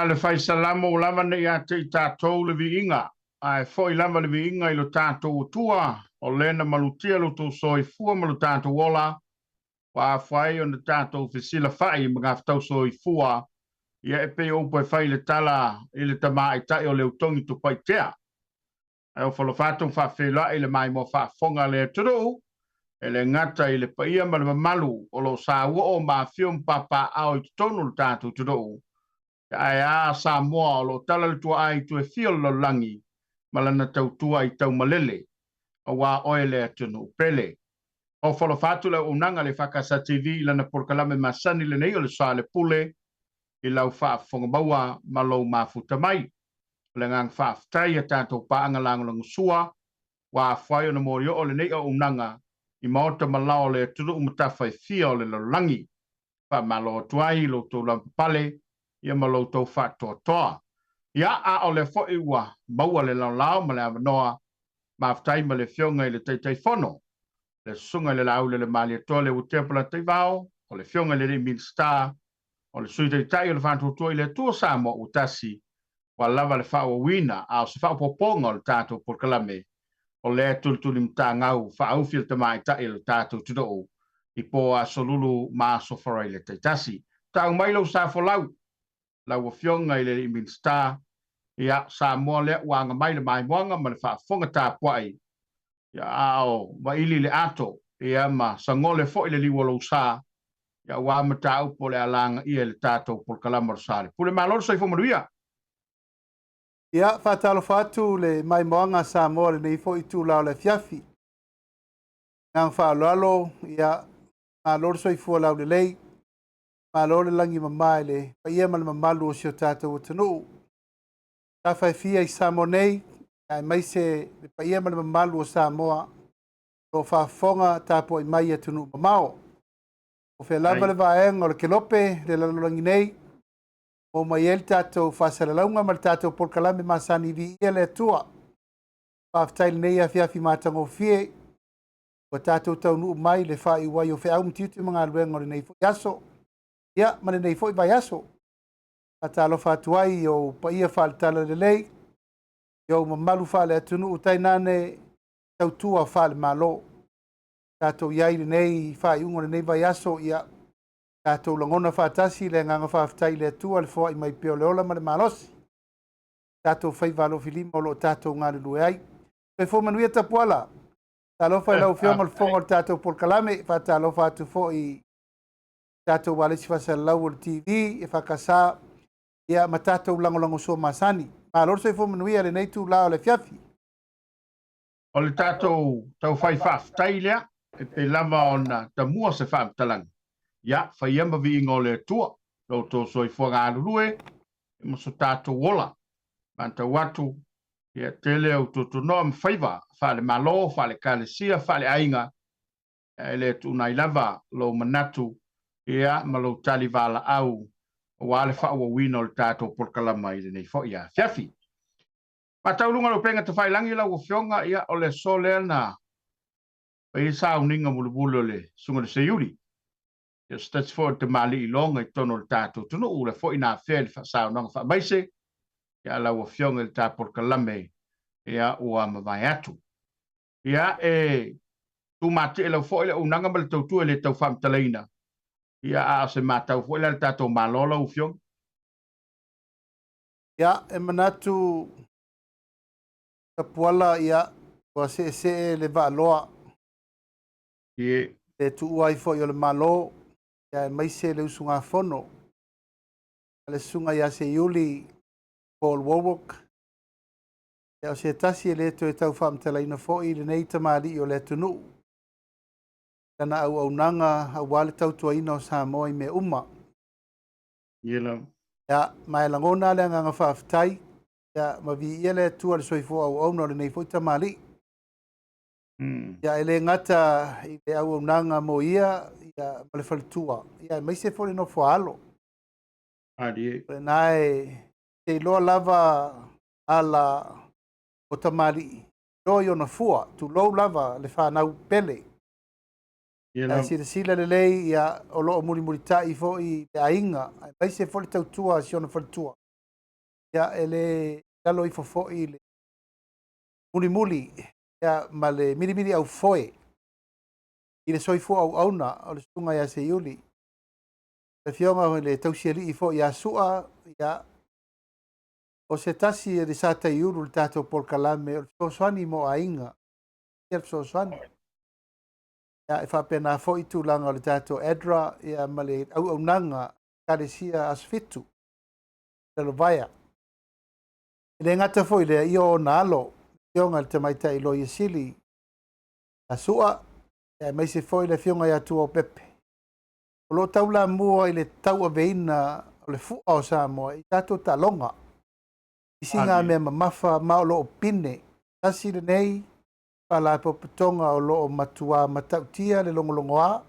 A le Fai Salamo ua lava nei ia te i tatou le viiga, ae foi lava le viiga i lo tatou Atua, o le na malutia lo outou soifua ma lo tatou ola, ua afua ai ona tatou fesilafa'i i magafetausoifua, ia e pei o upu e fai i le tala i le tamaitai o Leutogi Tupaitea. Ae ofo alofa atu ma faafeiloai le maimoa faafofoga a le atunuu, e le gata i le paia ma le mamalu o lo o sauoo ma afio ma papaaao i totonu o le tatou atunuu, ae a Samoa o lo o tala le tuaai i tuefia o le lalolagi ma lana tautua i taumalele, aua oe le atunuu pele. Ofo alofa atu le auaunaga a le EFKS TV i lana polokalame masani lenei o le Soalepule i lau faafofoga maua ma lou mafuta mai. O le agaga faafetai i a tatou paaga lagolagosua ua afua ai ona molioo lenei auaunaga i maota ma lao o le atunuu ma tafa e fia o le lalolagi. Faamalo atu ai i lo outou lavapapale ia ma lo outou faatoatoa. Ia, a o lea foi ua maua le laolao ma le avanoa, mafetai ma le Afioga i le Taitaifono, le Susuga i le Laauli o le Malietoa Leuatea Polataivao, o le Afioga i le Alii Minisita, o le Sui Taitai o le Faatuatua i le Atua Samoa ua tasi, ua lava le faaauauina a o se faaopoopoga o le tatou polokalame o lea e tulitulimatagau faaufi le tamaitai o le tatou atunuu i po aso lulu ma aso faraile taitasi. Tau mai lou sa folau, lau Afioga i le Alii Minisita, ia, Samoa lea ua aga mai le maimoaga ma le faafofoga tapuai, ia, a o vaili le ato, ia, ma sagole foi le liu o lou sa, ia, aua mataupu o le a lagaia i le tatou polokalama o le Sa o le Pule. Malo le soifua manuia! Ia, faatalofa atu le maimoaga a Samoa i lenei foi itula o le afiafi. Agaga faaaloalo, ia, malo le soifua laulelei, malo le lagi e mama i le paia ma le mamalu o si o tatou atunuu. Tafa e fia i Samoa nei, aemaise le paia ma le mamalu o Samoa o lo o faafofoga tapuai mai i atunuu mamao. O fea lava le vaega o le kelope le lalolagi nei, maua mai ai le tatou faasalalauga ma le tatou polokalame masani Viia le Atua. Faafetai i lenei afiafi matagofie ua tatou taunuu mai i le faaiu ai o feau ma tiute ma galuega o lenei foi aso, ia ma lenei foi vaiaso. Faatalofa atu ai i ou paia faale-talalelei, i ou mamalu faale-atunuu tainane tautua faale-Malo. Tatou i ai i lenei faaiuga o lenei vaiaso, ia tatou lagona faatasi le agaga faafetai i le Atua le foai mai pea o le ola ma le malosi, tatou faiva alofilima o lo o tatou galulue ai. Soifua manuia Tapuala. Talofa i lau Afioga o le Fofoga o le tatou polokalame, faatalofa atu foi i tatou ualesi faasalalau o le TV, EFKS, ia ma tatou lagolagosua masani. Malo le soifua manuia i lenei itula o le afiafi. O le tatou taufai faafetai lea, e pei lava ona tamua se faamatalaga, ia, fai ia ma viiga o le Atua, lo outou soifua galulue ma so tatou ola. Matau atu, ia, tele au tuatunoa ma faiva faale-Malo, faale-Ekalesia, faale-aiga, e le tuunai lava lou manatu, ia, ma lou tali valaau aua le faaauauina o le tatou polokalama i lenei foi afiafi. Matau luga o le upega tafailagi lau Afioga, ia, o le aso lea na fai ai sauniga mulimuli o le Susuga i le Seiuli, ia, o se tasi foi o tamalii iloga i totonu o le tatou atunuu, lea foi na afea i le saunoaga faamaise, ia, lau Afioga i le ta polokalame, ia, ua mavae atu. Ia, e tumatie lau foi le auaunaga ma le tautua e le tau faamatalaina, ia, a o se matau foi la i le tatou Malo lau Afioga. Ia, e manatu Tapuala, ia, ua seesee le vaaloa. Ie. Le tuua ai foi o le Malo, ia, aemaise le usugafono a le Susuga ia Seiuli Paul Wallwork. Ia, o se tasi e le toe tau faamatalaina foi lenei tamalii o le atunuu, lana auaunaga aua le tautuaina o Samoa i mea uma. Ie lava. Ia, ma e lagona le agaga faafetai, ia, ma viia le Atua i le soifua auauna o lenei foi tamalii. Ia, e le gata i le auaunaga mo ia, ia ma le faletua, ia, aemaise foi le nofo a alo. Alie. O lena e te iloa lava ala o tamalii, iloa i ona fua, tulou lava le fanau pele. Ie Ae lava. silasila lelei, ia, o lo o mulimulitai foi le aiga, aemaise foi le tautua a si ona faletua. Ia, e le lalo ifo foi le mulimuli ia, ma le milimili aufoe i le soifua auauna o le susuga ia Seiuli. Le afioga i le tausialii foi ia Sua, ia, o se tasi e le sa taiulu le tatou polokalame o le fesoasoani mo aiga, ia le fesoasoani. Ia, e faapena foi tulaga o le tatou ADRA ia, ma le auaunaga Ekalesia Aso Fitu, Lalovaea. E le gata foi lea, ia ona alo, afioga i le Tamaitai Loia Sili a Sua, aemaise foi le afioga ia Tuaopepe, o lo o taulamua i le tauaveina o le fua o Samoa i tatou taaloga. I siga mea mamafa ma o lo o pine. Tasi lenei faalapotopotoga o lo o matua matautia le logologoa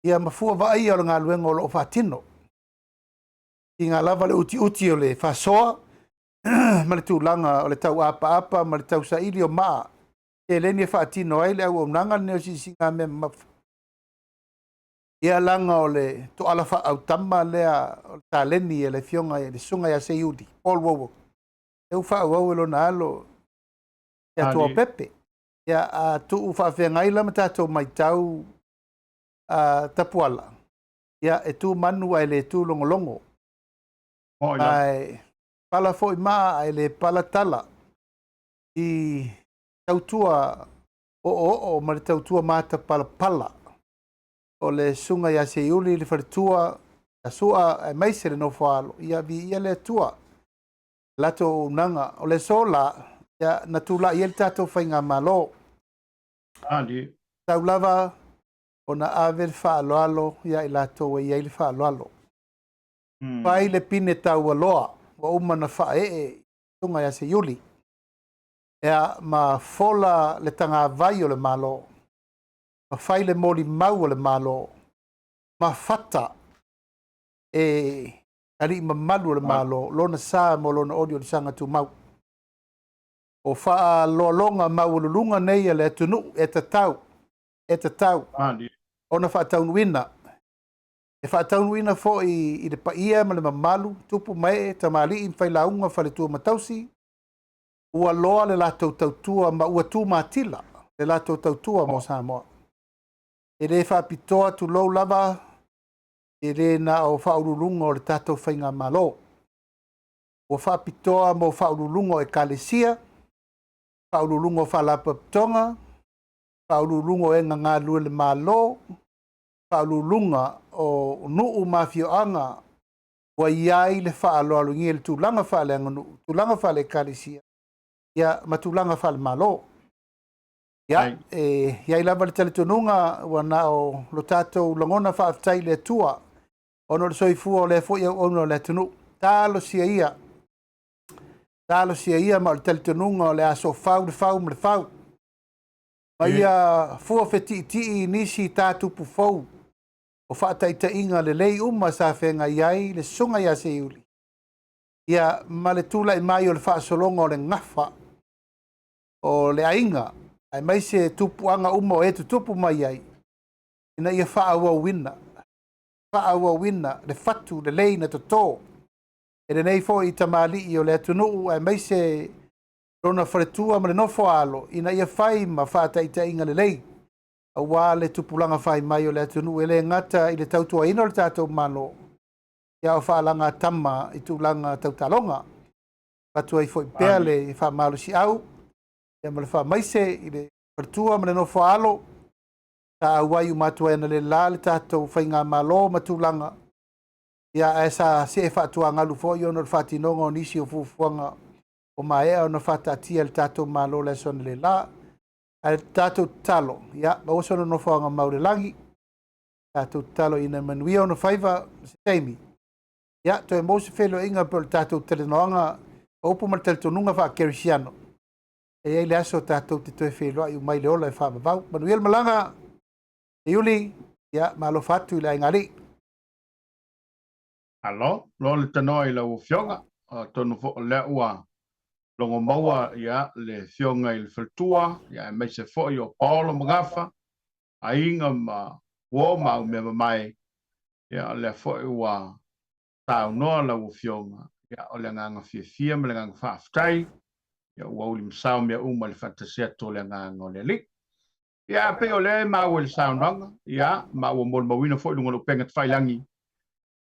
ia ma fua vaaia o le galuega o lo o faatino. Tiga lava le utiuti o le faasoa ma le tulaga o le tauapaapa ma le tausaili o maa seleni e faatino ai le auaunaga lenei o siisiga mea mamafa. Ia laga o le toala faaautama lea o le taleni e le afioga i le susuga ia Seiuli, Paul Wallwork, e ua faaauau e lona alo ia Tuaopepe. Ia a tuu faafeagai la ma tatou matau a Tapuala, ia e tu manu ae le tu logologo. Ae pala foi maa ae le pala tala i tautua oooo ma le tautua matapalapala o le susuga ia Seiuli le faletua ia Sua aemaise le nofo-a-alo, ia viia le Atua latou auaunaga. O le aso la, ia, na tulai ai le tatou faigamalo. Tau lava ona ave le faaaloalo ia i latou e i ai le faaaloalo. Fai le pine taualoa ua uma na faaee i susuga ia Seiuli. Ia, ma fola le tagavai o le Malo, ma fai le molimau o le Malo, ma fata e alii mamalu o le Malo lona sa mo lona oliolisaga tumau. O faaloaloga maualuluga nei a le atunuu e tatau, e tatau ona faataunuuina. E faataunuuina foi i le paia ma le mamalu, tupu ma ee, tamalii ma failauga, faletua ma tausi, ua loa le latou tautua ma ua tumatila le latou tautua mo Samoa. E le faapitoa tulou lava, e le na o faauluuluga o le tatou faigamalo. Ua faapitoa mo faauluuluga o ekalesia, faauluuluga o faalapotopotoga, faauluuluga o e na galulue i le Malo, faauluuluga o nuu ma afioaga ua i ai le faaaloalogia i le tulaga faaleaganuu, tulaga faale-ekalesia, ia, ma tulaga faale-Malo. Ia, e i ai lava le talitonuga ua na o lo tatou lagona faafetai i le Atua ona o le soifua o lea foi auauna o le atunuu. Talosia ia, talosia ia, ma o le talitonuga o le a soofau le fau ma le fau. Ma ia fua fetiitii nisi tatupu fou o faataitaiga lelei uma sa feagai ai le susuga ia Seiuli, ia, ma le tulai mai o le faasologa o le gafa o le aiga, aemaise tupuaga uma o e tutupu mai ai, ina ia faaauauina, faaauauina le fatu lelei na toto e lenei foi tamalii o le atunuu, aemaise lona faletua ma le nofo-a-alo, ina ia fai ma faataitaiga lelei aua le tupulaga fai mai o le atunuu, e le gata i le tautuaina o le tatou Malo, ia o faalagatama i tulaga tautaloga. Avatu ai foi pea le faamalosiau ia ma le faamaise i le faletua ma le nofo-a-alo sa auai uma atu ai analeila le tatou faigamalo ma tulaga, ia, ae sa see faatuagalu foi ona o le faatinoga o nisi o fuafuaga o maea ona faataatia e le tatou Malo le aso analeila. Ae tatou tatalo, ia maua sona nofoaga mau i le lagi. Tatou tatalo ina manuia ona faiva se taimi, ia toe maua se feiloaiga pe o le tatou talanoaga o upu ma le talitonuga faakerisiano. E i ai le aso tatou te toe feiloai uma i le ola e faavavau. Manuia le malaga, Iuli, ia ma alofa atu i le aiga alii. Alo, lo le tanoa i lau afioga, atonu foi o lea ua logo maua ia le afioga i le faletua, ia aemaise foi o Paolo ma Gafa, aiga ma uo ma au mea mamae, ia o lea foi ua saunoa lau afioga. Ia, o le agaga fiafia ma le agaga faafetai, ia ua ulimasao mea uma i le faatasi atu o le agaga o le Alii. Ia, pei o lea e maua i le saunoaga, ia, ma ua molimauina foi i luga o le upega tafailagi,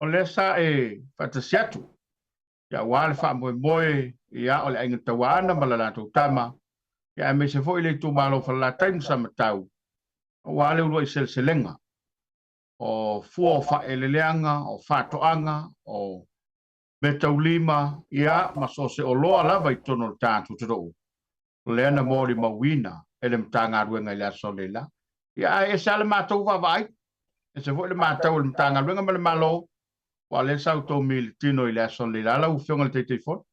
o lea sa e faatasi atu, ia, aua le faamoemoe, ia, o le Aiga Tauaana ma le latou tama, ia, aemaise foi le itumalo o Falelatai ma Samatau, aua le uluai seleselega o fua o faaeleeleaga, o faatoaga, o meataulima, ia, ma so o se oloa lava i totonu o le tatou atunuu, o lea na molimauina e le Matagaluega i le aso analeila. Ia, ae ese lava le matou vaavaai, ese foi le matau a le Matagaluega ma le Malo, aua o lea sa outou militino i le aso analeila lau Afioga i le Taitaifono.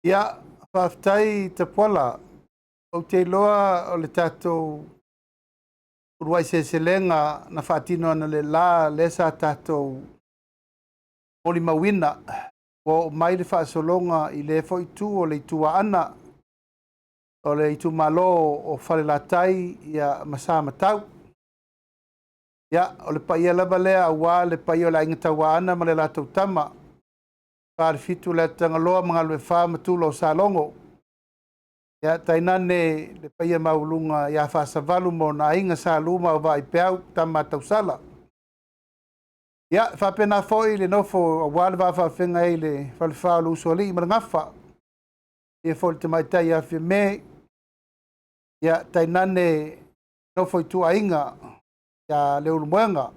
Ia, faafetai Tapuala. Ou te iloa o le tatou uluai seleselega na faatino analeila lea sa tatou molimauina, ua oo mai le faasologa i lea foi itu o le Itu Aana, o le itumalo o Falelatai ia, ma Samatau. Ia, o le paia lava lea aua le paia o le Aiga Tauaana ma le latou tama, Falefitu le Atagaloa ma Galuefa ma Tula o Salogo. Ia, tainane le paia maualuga ia Faasavalu ma ona aiga Sa Lu ma Auvaa Tama Tausala. Ia, faapena foi le nofo aua le va faafeagai ai le falefa o le Usoalii ma le Gafa. Ia foi le tamaitai ia Fiame. Ia, tainane nofo ituaiga ia Leulumoega.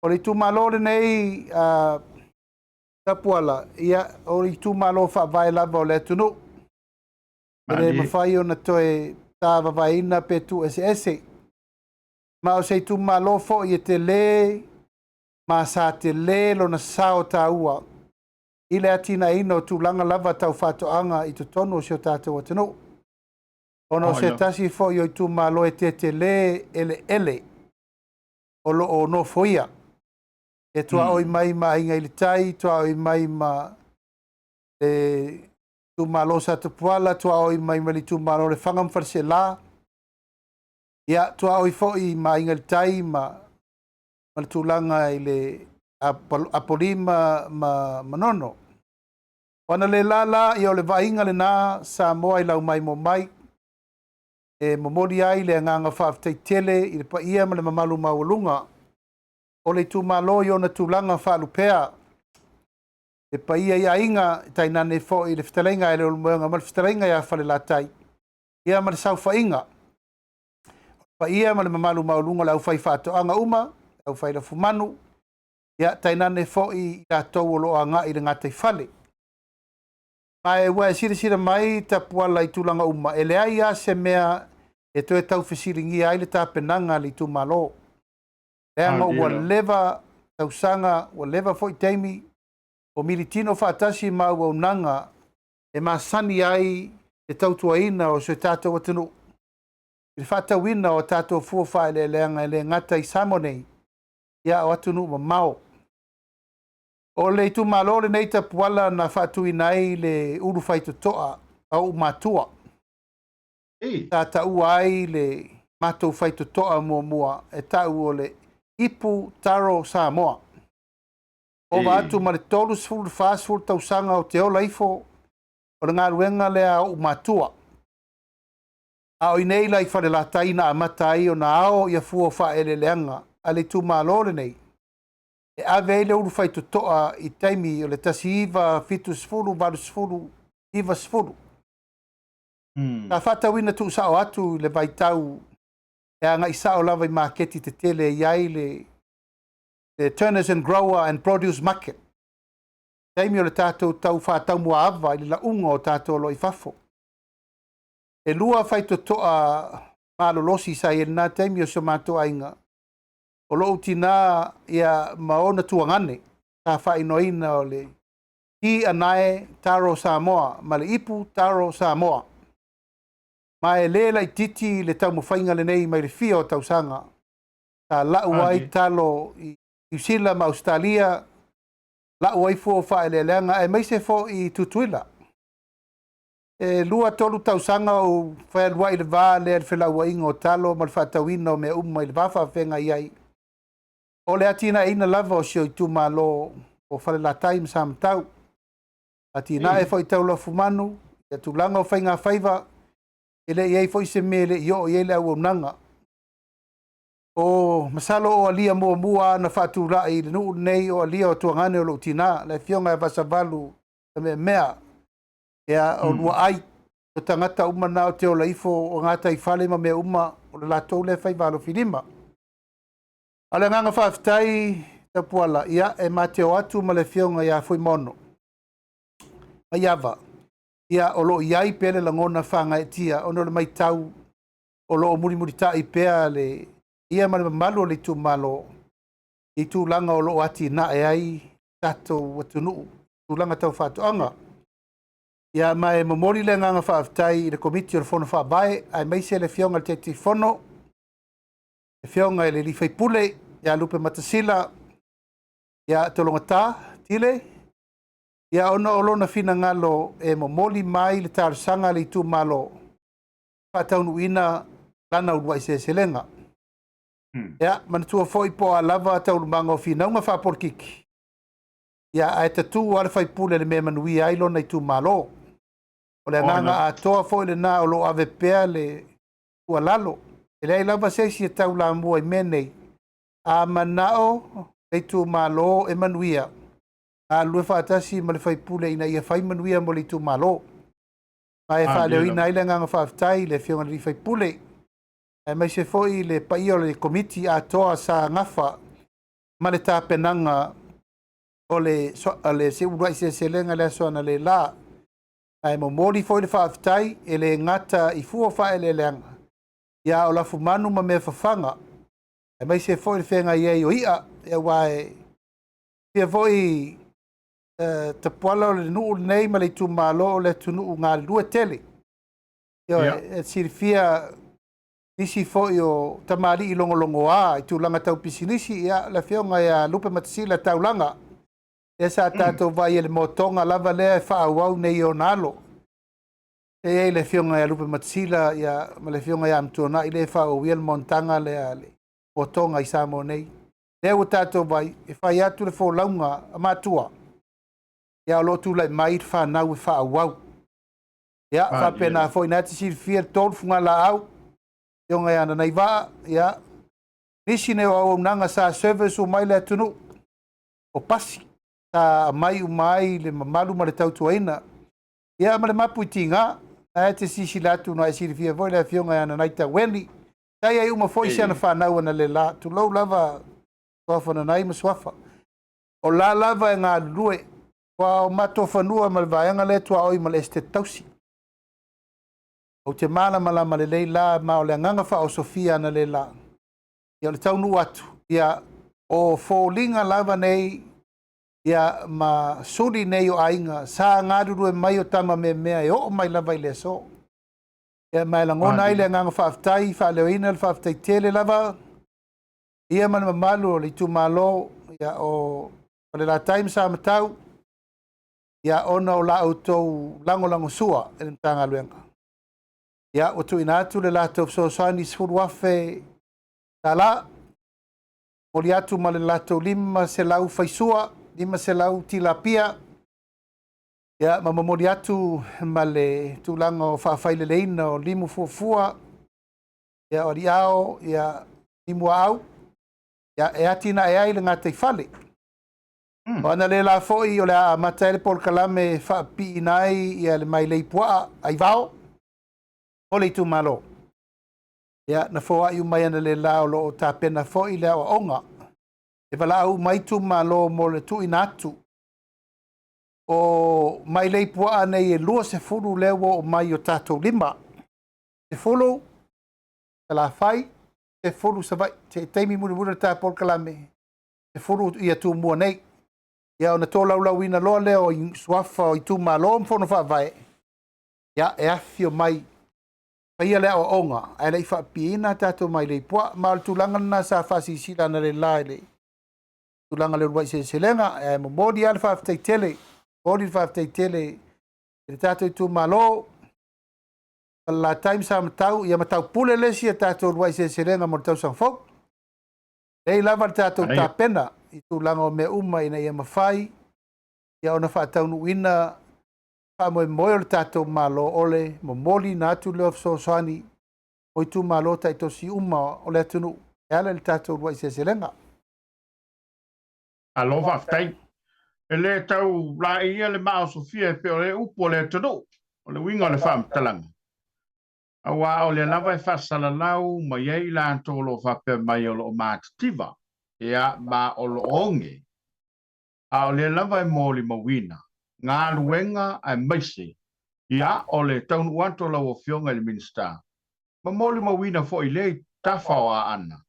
O le itumalo lenei Tapuala, ia, o le itumalo faavae lava o le atunuu. E le mafai ona toe tavavaeina pe tuueseese. Ma o se itumalo foi e tele ma sa tele lona sao taua i le atinaeina o tulaga lava tau faatoaga i totonu o si o tatou atunuu. Ona o se tasi foi o itumalo e tetele eleele o lo o nofoia. E tuaoi mai ma Aiga i le Tai, tuaoi mai ma le itumalo o Satapuala, tuaoi mai ma le itumalo o Lefaga ma Faleaseela. Ia, tuaoi foi ma Aiga i le Tai ma le tulaga i le Apolima ma Manono. O analeila la, ia o le vaaiga lena Samoa i lau maimoa mai, e momoli ai le agaga faafetai tele i le paia ma le mamalu maualuga o le itumalo i ona tulaga faalupea, le paia i aiga, tainane foi le fetalaiga ia Leulumoega ma le fetalaiga ia Falelatai, ia ma le saofaiga, paia ma le mamalu maualuga o le aufaifaatoaga uma, le aufailafumanu, ia tainane foi i latou o lo o agai i le gataifale. Ma e ua e silasila mai Tapuala i tulaga uma, e leai lava se mea e toe taufesiligia ai le tapenaga a le itumalo. Leaga ua leva tausaga, ua leva foi taimi, o militino faatasi ma auaunaga e masani ai le tautuaina o si o tatou atunuu i le faatauina o tatou fua faaeleeleaga e le gata i Samoa nei, ia o atunuu mamao. O le itumalo lenei Tapuala na faatuina ai le ulu faitotoa a ou matua. Sa taua ai le matou faitotoa muamua e tau o le Ipu Taro Samoa. Ova atu ma le 30 40 tausaga o te ola ifo o le galuega lea a ou matua. A o i inei la i Falelatai na amata ai ona ao ia fua o faaeleeleaga a le itumalo lenei e ave ai le ulu faitotoa i taimi o le 1970, 80, 90. Sa faatauina tuusao atu i le vaitau e agai sao lava i maketi tetele e i ai le Turners and Grower and Produce Market. Taimi o le tatou tau faataumuaava i le lauga o tatou oloa i fafo. E lua faitotoa malolosi sa i ai i lena taimi o si o matou aiga, o lou tina ia ma ona tuagane sa faaigoaina o le Ti Anae Taro Samoa ma le Ipu Taro Samoa. Ma e le laitiiti le taumafaiga lenei mai le fia o tausaga sa lau ai talo i Niu Sila ma Ausetalia, lau ai fua o faaeleeleaga aemaise foi i Tutuila. E 2, 3 tausaga ou fealuai i le va lea i le felauaiga o talo ma le faatauina o mea uma i le va faafeagai ai. O le atinaeina lava o si o itumalo. o Falelatai ma Samatau. Atinae foi tau lafumanu, ia tulaga o faigafaiva, e le i i ai foi se mea e le i oo i ai le auaunaga. O masalo o alia muamua na faatulai i le nuu lenei o alia o tuagane o lou tina, le afioga ia Vasavalu Tameamea, ia o Luaai, o tagata uma na o te ola ifo o gataifale ma mea uma, o le latou lea faiva alofilima. A o le agaga faafetai Tapuala, ia e ma te o atu ma le afioga ia Fuimaono Maiava, ia o lo o i ai pea le lagona faagaeetia ona o le matau o lo o mulimulitai pea le ia ma le mamalu o le itumalo i tulaga o lo o atinae ai tatou atunuu, tulaga tau faatoaga. Ia ma e momoli le agaga faafetai i le Komiti o le Fono Faavae aemaise le afioga i le Taitaifono, le afioga i le sui usufono ia Lupematasila ia Tologata Tile, ia ona o lona finagalo e momoli mai le talosaga a le itumalo faataunuuina lana uluai seleselega. Ia, manatua foi po o a lava taualumaga o finauga faapolikiki, ia ae tatū lava le faipule i le mea e manuia ai lona itumalo. O le agaga atoa foi lena o lo o ave pea le tuualalo. E leai lava se isi e taulamua i mea nei, a manao le itumalo e manuia, galulue faatasi ma le faipule ina ia fai manuia mo le itumalo. Ma e faaleoina ai le agaga faafetai i le afioga i le sui usufono, aemaise foi le paia o le Komiti atoa sa gafa ma le tapenaga o le uluai seleselega i le aso analeila. Ae momoli foi le faafetai e le gata i fua o faaeleeleaga, ia a o lafumanu ma mea fafaga, aemaise foi le feagai ai o i'a, aua e fia foi Tapuala o le nuu lenei ma le itumalo o le atunuu galulue tele. E silafia nisi foi o tamalii logologoa i tulaga tau pisinisi, ia le afioga ia Lupematasila Taulaga, lea sa tatou vaai i le motoga lava lea e faaauau nei i ona alo. E i ai le afioga ia Lupematasila ia, ma le afioga ia Amituanai lea e faaauauina le monotaga lea a le motoga i Samoa nei. Lea ua tatou vaai e fai atu le folauga a matua, ia o lo o tulai mai le fanau e faaauau. Ia faapena foi na te silafia le tolu fugalaau, afioga ia Nanaivaa, ia nisi nei o auaunaga sa service uma ai le atunuu, o pasi sa aumai uma ai le mamalu ma le tautuaina. Ia ma le mapu i tiga, na e te silasila atu na e silafia foi le afioga ia Nanaitaueni, sa i ai uma foi si ana fanau analeila, tulou lava Suafa Nanai ma Suafa. O la lava e galulue, aua o matou fanua ma le vaega lea e tuaoi ma le Esetete Tausi. Ou te malamalama lelei la, ma o le agaga faaosofia analeila, ia o le taunuu atu, ia o foliga lava nei, ia ma suli nei o aiga sa galulue mai o tama meamea e oo mai lava i le aso. Ia ma e lagona ai le agaga faafetai, faaleoina le faafetai tele lava, ia ma le mamalu o le itumalo, ia o Falelatai ma Samatau, ia ona o la outou lagolagosua i le Matagaluega. Ia ua tuuina atu le latou fesoasoani $10,000, momoli atu ma le latou 500 faisua, 500 tilapia, ia ma momoli atu ma le tulaga o faafaileleina o limu fuafua, ia o aliao, ia limuaau, ia e atinae ai le gataifale. O analeila foi o le a amata ai le polokalame e faapipiina ai ia le mailei puaa aivao o le itumalo. Ia, na foai uma mai analeila o lo o tapena foi le aoaoga e valaau uma ai itumalo mo le tuuina atu o mailei puaa nei e 20 lea ua oo mai i o tatou lima. 10 Salafai, 10 Savaii. Se taimi mulimuli o le ta polokalame, 10 ia Tumua nei. Ia ona tolaulauina loa lea o suafa o itumalo ma fono faavae, ia e afifio mai faia le aoaoga ae le i faapipiina tatou mailei puaa. Ma o le tulaga lena sa faasilasila analeila i le tulaga o le uluai seleselega. Ae momoli lava le faafetai tele, momoli le faafetai tele i le tatou itumalo Falelatai ma Samatau, ia ma taupule le isi a tatou uluai seleselega mo le tausaga fou. Lelei lava le tatou tapena i tulaga o mea uma ina ia mafai Ia ona faataunuuina faamoemoe o le tatou Malo o le momoliina atu lea o fesoasoani o itumalo taitosi uma o le atunuu e ala i le tatou uluai seleselega. Malo faafetai. E le tau laeia le maa o Sofia e pei o le upu a le atunuu, o le uiga o le faamatalaga. Aua o lea lava e faasalalau mai ai i latou o lo o faapea mai o lo o matitiva, ia, ma o lo o oge, a o lea lava e molimauina galuega aemaise, ia, o le taunuu atu o lau Afioga i le Minisita, ma molimauina foi lea i tafa o Aana,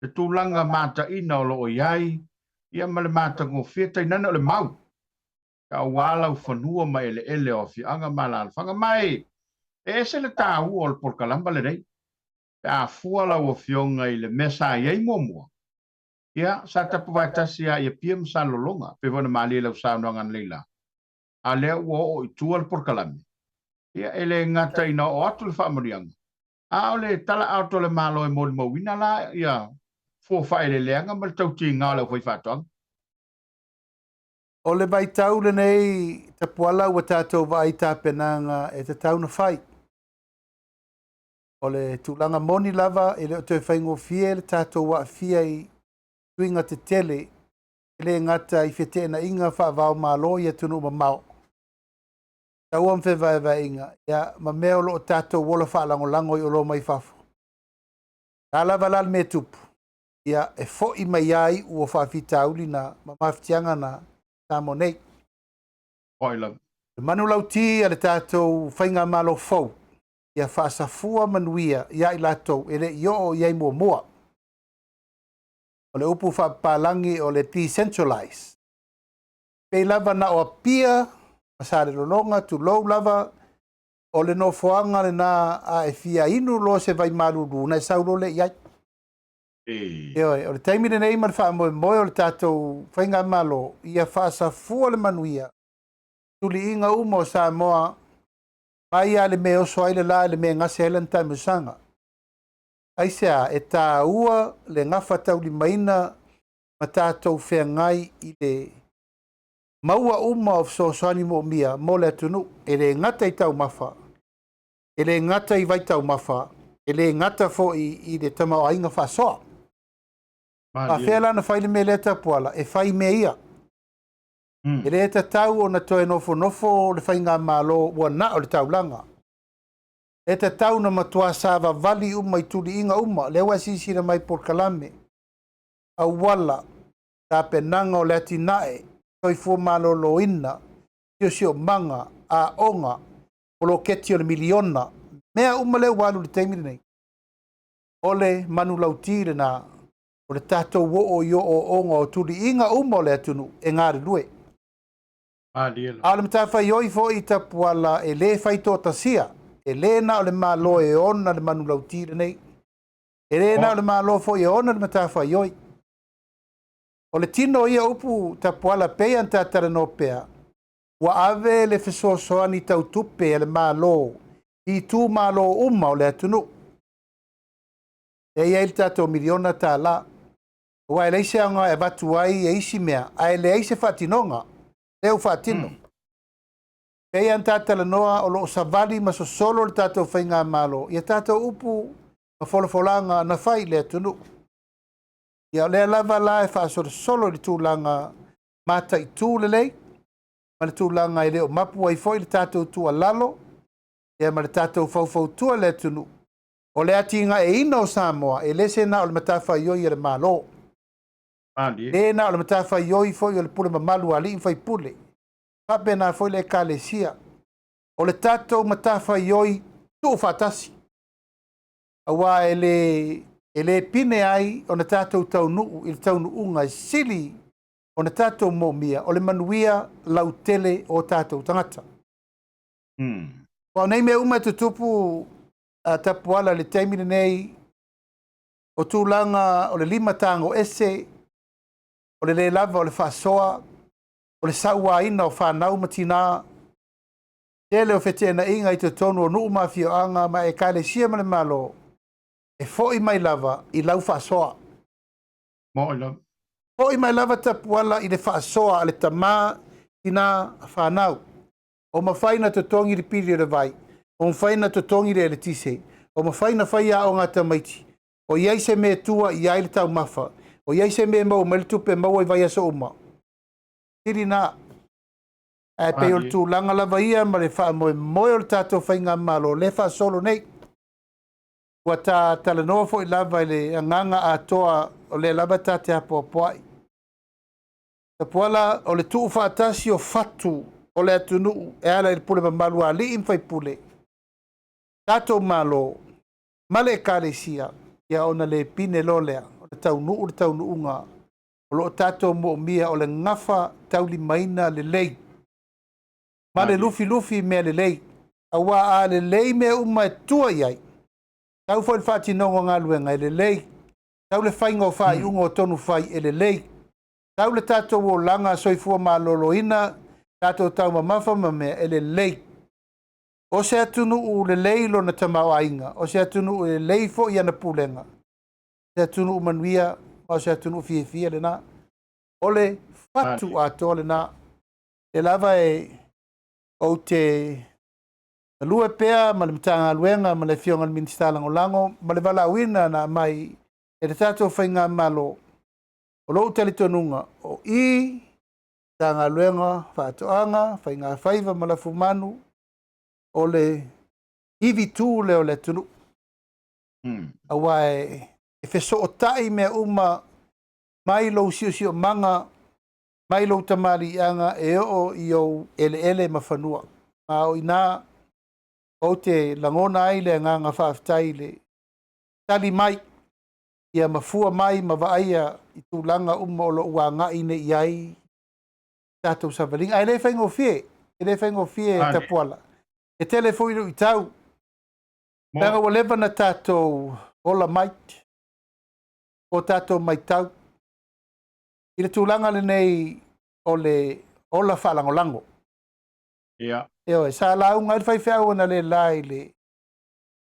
le tulaga mataina o lo o i ai, ia ma le matagofie, tainane o le mau, aua laufanua ma eleele o afioaga ma alaalafaga. Ma e ese le taua o le polokalama lenei, pe a fua lau Afioga i le mea sa i ai muamua, ia, sa tapuvae tasi lava i Apia ma Salelologa, pei foi ona malie i lau saunoaga analeila, a o lea ua oo i tua le polokalame, ia, e le gata ina oo atu le faamanuiaga, a o le tala atoa o le Malo e molimauina la ia fua faaeleeleaga ma le tautiga o le aufaifaatoaga. O le vaitau lenei Tapuala ua tatou vaai i tapenaga e tatau ona fai. O le tulaga moni lava e le o toe faigofie le tatou aafia i suiga tetele e le gata i feteenaiga faava-o-Malo i atunuu mamao, taua ma fevaevaeaiga, ia, ma mea o lo o tatou ola faalagolago i oloa mai fafo. A lava la le mea e tupu, ia, e foi mai lava iu o faafitauli na ma mafatiaga na Samoa nei. Foi lava. Le manulauti a le tatou faigamalo fou, ia faasafua manuia ia i latou e le i oo i ai muamua. O le upu faapapalagi o le decentralize. Pei lava na o Apia ma Salelologa, tulou lava, o le nofoaga lena a e fia inu loa se vai malulu, ona e sau loa lea i ai. Ioe, o le taimi lenei ma le faamoemoe o le tatou faigamalo, ia faasafua le manuia, tuliiga uma o Samoa, mai lava le mea e oso ai le la i le mea e gase ai lana taamilosaga. Aisea, e taua le gafataulimaina ma tatou feagai i le maua uma o fesoasoani moomia mo le atunuu, e le gata i taumafa, e le gata i vaitaumafa, e le gata foi i le tamaoaiga faasoa. Faafefea la ona fai le mea lea Tapuala? E fai mea ia. E le tatau ona toe nofonofo le faigamalo ua na o le taulaga. E tatau ona matua savavali uma i tuliiga uma, lea ua e silasila mai i polokalame, auala, tapenaga o le atinae, soifua maloloina, siosiomaga, aoga, poloketi o le miliona, mea uma lea ua alu i le taimi lenei. O le manulauti lena, o le tatou oo i ooooga o tuliiga uma o le atunuu e galulue. A o le matafaioi foi i Tapuala e le fai toatasia, e le na o le Malo e ona le manulauti lenei, e le na o le Malo foi e ona le matafaioi. O le tino o ia upu Tapuala pei ona ta talanoa pea, ua ave le fesoasoani tau tupe a le Malo i itumalo uma o le atunuu. E i ai le tatou miliona tala. Aua e leai se aoga e avatu ai e isi mea, ae leai se faatinoga. Lea ua faatino. Pei lava ona ta talanoa o lo o savali ma sosolo le tatou faigamalo i a tatou upu ma folafolaga na fai i le atunuu. Ia o lea lava la e faasolosolo i le tulaga mataitu lelei ma le tulaga e le o mapu ai foi le tatou tuualalo ia ma le tatou faufautua i le atunuu. O le atinaeina o Samoa e le se na o le matafaioi a le Malo. Le na o le matafaioi foi o le pule mamalu a alii ma faipule. Faapena foi le Ekalesia. O le tatou matafaioi tuufaatasi. Aua e le, e le pine ai ona tatou taunuu i le taunuuga e sili ona tatou moomia, o le manuia lautele o tatou tagata. Aua o nei mea uma e tutupu a Tapuala i le taimi lenei, o tulaga o le lima tago ese, o le le lava o le faasoa, o le sauaina o fanau ma tina, tele o feteenaiga i totonu o nuu ma afioaga ma ekalesia ma le Malo, e foi mai lava i lau faasoa. Moi lava. Foi mai lava Tapuala i le faasoa a le tama Tina, fanau, o mafai ona totogi le pili o le vai, o mafai ona totogi le eletise, o mafai ona fai aoga a tamaiti, o i ai se mea e tua i ai le taumafa, o i ai se mea e maua mai le tupe maua i vaiaso uma. Sili na. Ae pei o le tulaga lava ia ma le faamoemoe o le tatou faigamalo lea e faasolo nei. Ua ta talanoa foi lava i le agaga atoa o lea lava ta te apoapoai. Tapuala, o le tuufaatasi o fatu o le atunuu e ala i le pule mamalu a alii ma faipule, tatou Malo ma le Ekalesia, ia ona le pine loa lea o le taunuu le taunuuga o lo o tatou moomia o le gafa taulimaina lelei ma le lufilufi i mea lelei. Aua a lelei mea uma e tua i ai, tau foi le faatinoga o galuega e lelei, tau le faiga o faaiuga o tonu fai e lelei, tau le tatou olaga soifua maloloina, tatou taumamafa ma mea e lelei. O se atunuu lelei lona tamaoaiga, o se atunuu e lelei foi ana pulega, se atunuu manuia ma o se atunuu fiafia lena. O le fatu atoa lena. E lava e ou te galue pea ma le Matagaluega ma le Afioga i le Minisita Lagolago ma le valaauina na aumai e le tatou faigamalo. O lou talitonuga, o i Matagaluega Faatoaga, Faigafaiva ma Lafumanu, o le ivi tu lea o le atunuu. Aua e fesootai mea uma mai lou siosiomaga, mai lou tamaliiaga e oo i ou eleele ma fanua. Ma o i ina ou te lagona ai le agaga faafetai i le tali mai, ia mafua mai ma vaaia i tulaga uma o lo o ua agai nei i ai tatou savaliga. Ae le faigofie, e le faigofie Tapuala. E tele foi luitau. Leaga ua leva na tatou ola mai, o tatou matau i le tulaga lenei o le ola faalagolago. Ioe, sa lauga ai le faifeau analeila i le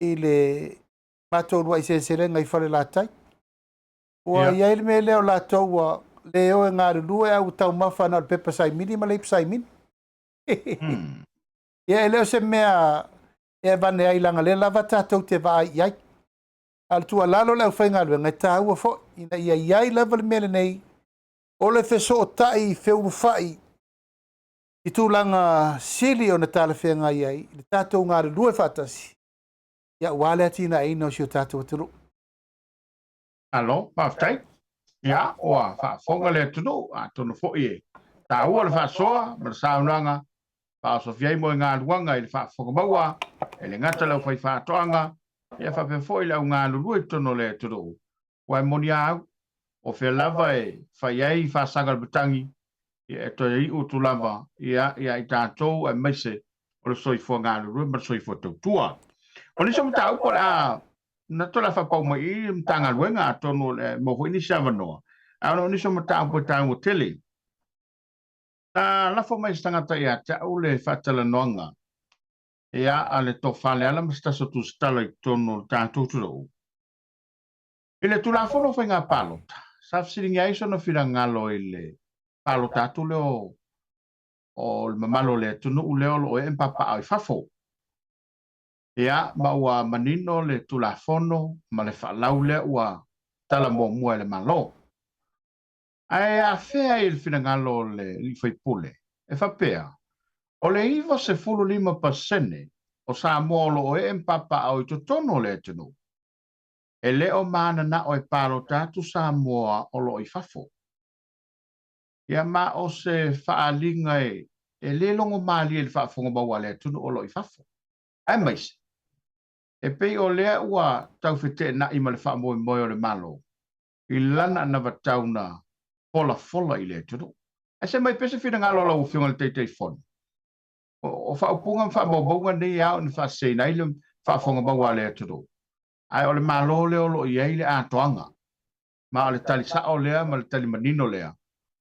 i le matou uluai seleselega i Falelatai. Ua i ai le mea lea o latou ua le o e galulue ae ua taumafa na o le pepa saimini ma leipa saimini. Ia e le o se mea e avane ai leaga lea lava tatou te vaai i ai. A o le tuualalo i le aufaigaluega e taua foi ina ia i ai lava le mea lenei o le fesootai feulufai i tulaga sili ona talafeagai ai i le tatou galulue faatasi ia aua le atinaeina o si o tatou atunuu. Malo, faafetai. Ia, ua faafofoga le atunuu, atonu foi e taua le faasoa ma le saunoaga faaosofia ai moegaluaga i le faafofoga maua, e le gata i le aufaifaatoaga, ia faapea foi le au galulue i totonu o le atunuu. Aua e moni a au, o fea lava e fai ai faasaga o le matagi, ia e toe iu atu lava ia ia i tatou aemaise o le soifua galulue ma le soifua tautua. O nisi o mataupu o le a manatu o le a faapau mai i le Matagaluega, atonu o le a maua foi nisi avanoa, ae ona o nisi o mataupu e taua tele. Sa lafo mai se tagata ia te au le faatalanoaga ia a le Tofa Leala ma se tasi o tusitala i totonu o le tatou atunuu. I le Tulafono o Faiga Palota, sa fesiligia ai sona finagalo i le palota atu lea o o le mamalu o le atunuu lea o lo o ee ma papaaao i fafo. Ia, ma ua manino le Tulafono ma le faalau lea ua tala muamua e le Malo. Ae afea ai le finagalo o le alii faipule e faapea, o le 95% o Samoa o lo o ee ma papaaao i totonu o le atunuu, e le o mananao e palota atu Samoa o lo o i fafo. Ia ma o se faaaliga e le logomalie i le faafofoga maua a le atunuu o lo o i fafo. Aemaise, e pei o lea ua tau feteenai ma le faamoemoe o le Malo i lana anavatau na folafola i le atunuu. Ae se mai pea se finagalo o lau Afioga i le Taitaifono. O faaupuga ma faamaumauga nei e ao ina faaseseina ai le faafofoga maua a le atunuu. Ae o le Malo lea o lo o i ai le atoaga. Ma o le tali sao lea ma le tali manino lea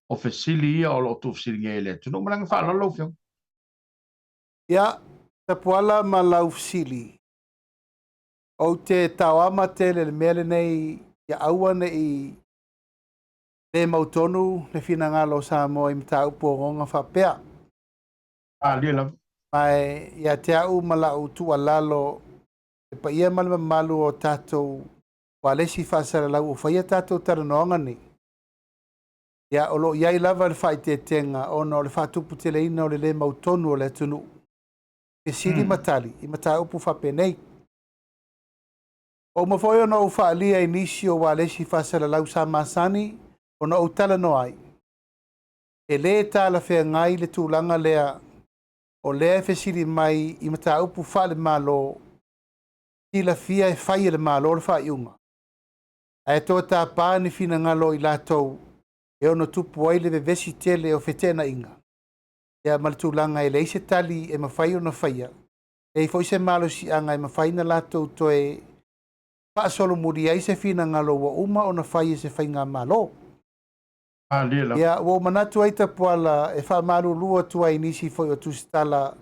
o fesili ia o lo o tuufesiligia e le atunuu. Ma le agaga faaaloalo lau Afioga. Ia, Tapuala ma lau fesili, ou te taoama tele i le mea lenei ia aua ne i le mautonu le finagalo o Samoa i mataupu ogaoga faapea. Malie lava. Ma e ia te au ma lau tuualalo, le paia ma le mamalu o tatou ualesi faasalalau o faia tatou talanoaga nei, ia o lo o i ai lava le faaeteetega ona o le faatuputeleina o le le mautonu o le atunuu, fesili ma tali i mataupu faapenei. Ua uma foi ona ou faaalia i nisi o ualesi faasalalau sa masani ona ou talanoa ai, e le talafeagai le tulaga lea o lea e fesili mai i mataupu faale-Malo, silafia e fai e le Malo le faaiuga, ae toe tapa ni finagalo o i latou e ono tupu ai le vevesi tele o feteenaiga, ia ma le tulaga e leai se tali e mafai ona faia, leai foi se malosiaga e mafai ona latou toe faasolomuli ai se finagalo ua uma ona fai e se faigamalo. Malie lava. Ia, ua ou manatu ai Tapuala e faamalulu atu ai i nisi foi o tusitala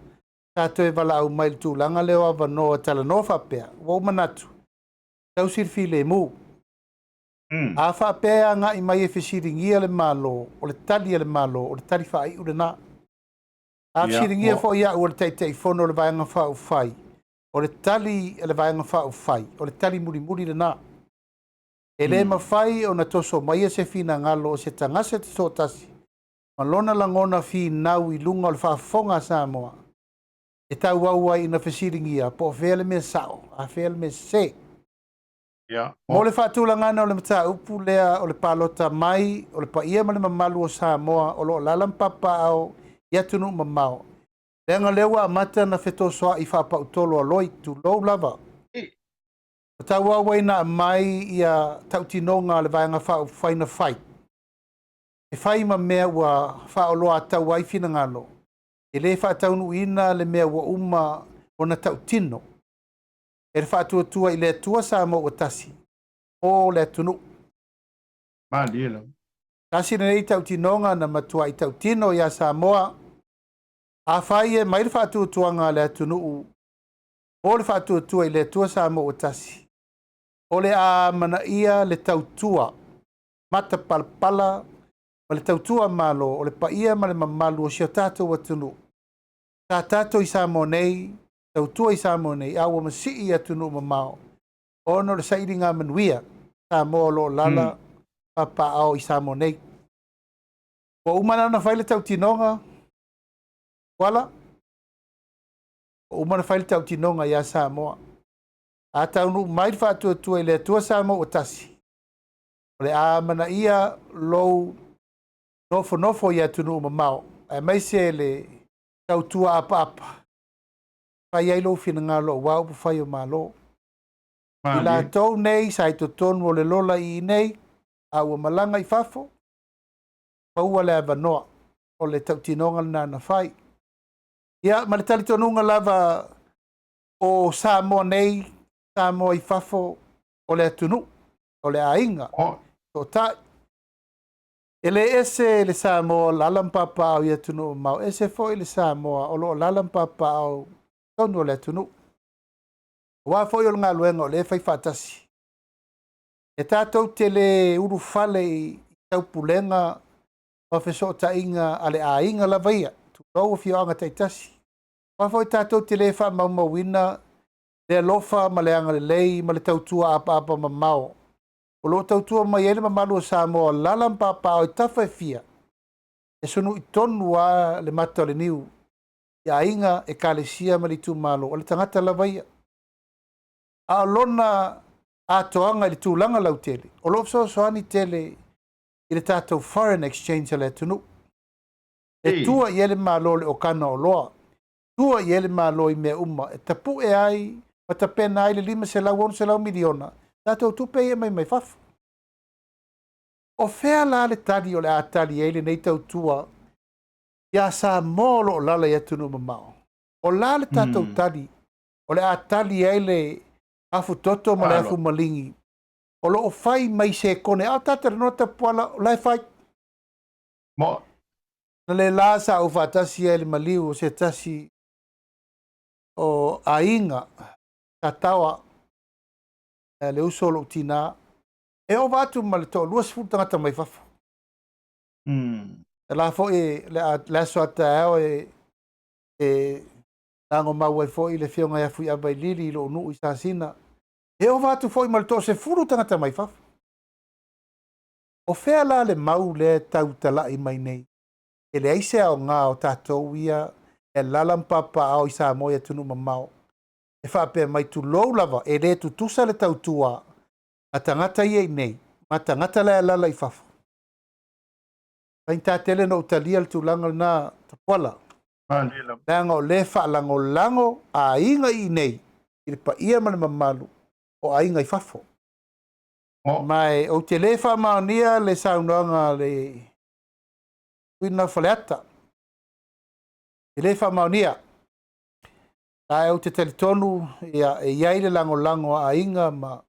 sa toe valaau mai i le tulaga lea o avanoa talanoa faapea, ua ou manatu, tausi le filemu. A faapea e agai mai e fesiligia le Malo, o le tali a le Malo, o le tali faaiu lena. A fesiligia foi au e le Taitaifono o le Vaega Faaupufai, o le tali a le Vaega Faaupufai, o le tali mulimuli lena. E le mafai ona toso maia se finagalo o se tagata toatasi ma lona lagona finau i luga o le faafofoga a Samoa e tauau ai ina fesiligia po o fea le mea sao, a fea le mea sese. Mo le faatulagaga o le mataupu lea o le palota mai o le paia ma le mamalu o Samoa o lo o alaala ma papaaao i atunuu mamao, leaga o lea ua amata ona fetosoai faapautolo a loi, tulou lava. Ua tauau ai ina aumai ia tautinoga a le Vaega Faaupufai na fai, e fai ma mea ua faaoloatau ai finagalo, e le faataunuuina le mea ua uma ona tautino e le Faatuatua i le Atua Samoa ua tasi mo le atunuu. Malie lava. Tasi lenei tautinoga na matuai tautino ia Samoa, afai e mai le faatuatuaga a le atunuu mo le Faatuatua i le Atua Samoa ua tasi, o le a amanaia le tautua matapalapala ma le tautua Malo o le paia ma le mamalu o si o tatou atunuu. Sa tatou i Samoa nei, tautua i Samoa nei, a ua masii i atunuu mamao ona o le sailiga manuia Samoa o lo o lala papaao i Samoa nei. Ua uma la ona fai le tautinoga, Tuala, ua uma ona fai le tautinoga ia Samoa. A taunuu mai le faatuatua i le Atua Samoa ua tasi, o le a amanaia lou nofonofo i atunuu mamao, aemaise le tautua apaapa, fai ai lou finagalo aua upufai o Malo. I latou nei sa i totonu o le lola i inei, a ua malaga i fafo, maua le avanoa o le tautinoga lena na fai. Ia, ma le talitonuga lava o Samoa nei, Samoa i fafo, o le atunuu, o le aiga, toatai. E le ese le Samoa o lala ma papaao i atunuu mamao, ese foi le Samoa o lo o lala ma papaao totonu o le atunuu. Aua foi o le galuega o lea e fai faatasi. E tatou te le ulufale i taupulega ma fesootaiga a le aiga lava ia, tulou afioaga taitasi. Aua foi tatou te le faamaumauina le alofa ma le agalelei ma le tautua apaapa mamao o lo o tautua mai ai le mamalu o Samoa o lala ma papaao i tafa e fia, e sunui tonu lava le mata o le niu i aiga, ekalesia ma le itumalo, o le tagata lava ia. A o lona atoaga i le tulaga lautele, o lo o fesoasoani tele i le tatou foreign exchange a le atunuu. E tua i ai le Malo i le okana oloa, tua i ai le Malo i mea uma e tapue ai ma tapena ai le $500, $600 miliona tatou tupe ia mai mai fafo. O fea la le tali o le a tali ai lenei tautua ia Samoa o lo o lala i atunuu mamao? O la le tatou tali o le a tali ai le afutoto ma le afumaligi o lo o fai mai sekone, a o tatou talanoa Tapuala, o la e fai. Na le la sa ou faatasi ai i le maliu o se tasi o aiga sa taoa le uso o lou tinā, e ova atu ma le toa-20 tagata mai fafo. La foi le aso a taeao e E lagomau ai foi le Afioga ia Fuiava i Lili i lou nuu i Sasina. E ova atu foi ma le 30 tagata mai fafo. O fea la le mau lea e tautalai mai nei? E leai se aoga o tatou ia e alaala ma papaaao i Samoa i atunuu mamao e faapea mai tulou lava e le tutusa le tautua a tagata ia i inei ma tagata la e alaala i fafo. Faigata tele ona ou talia le tulaga lena Tapuala, leaga o lea e faalagolago aiga i inei i le paia ma le mamalu o aiga i fafo. Ma e ou te le faamaonia le saunoaga a le sui usufono o Faleata. E le faamaonia. Ae ou te talitonu ia, e i ai le lagolago a aiga ma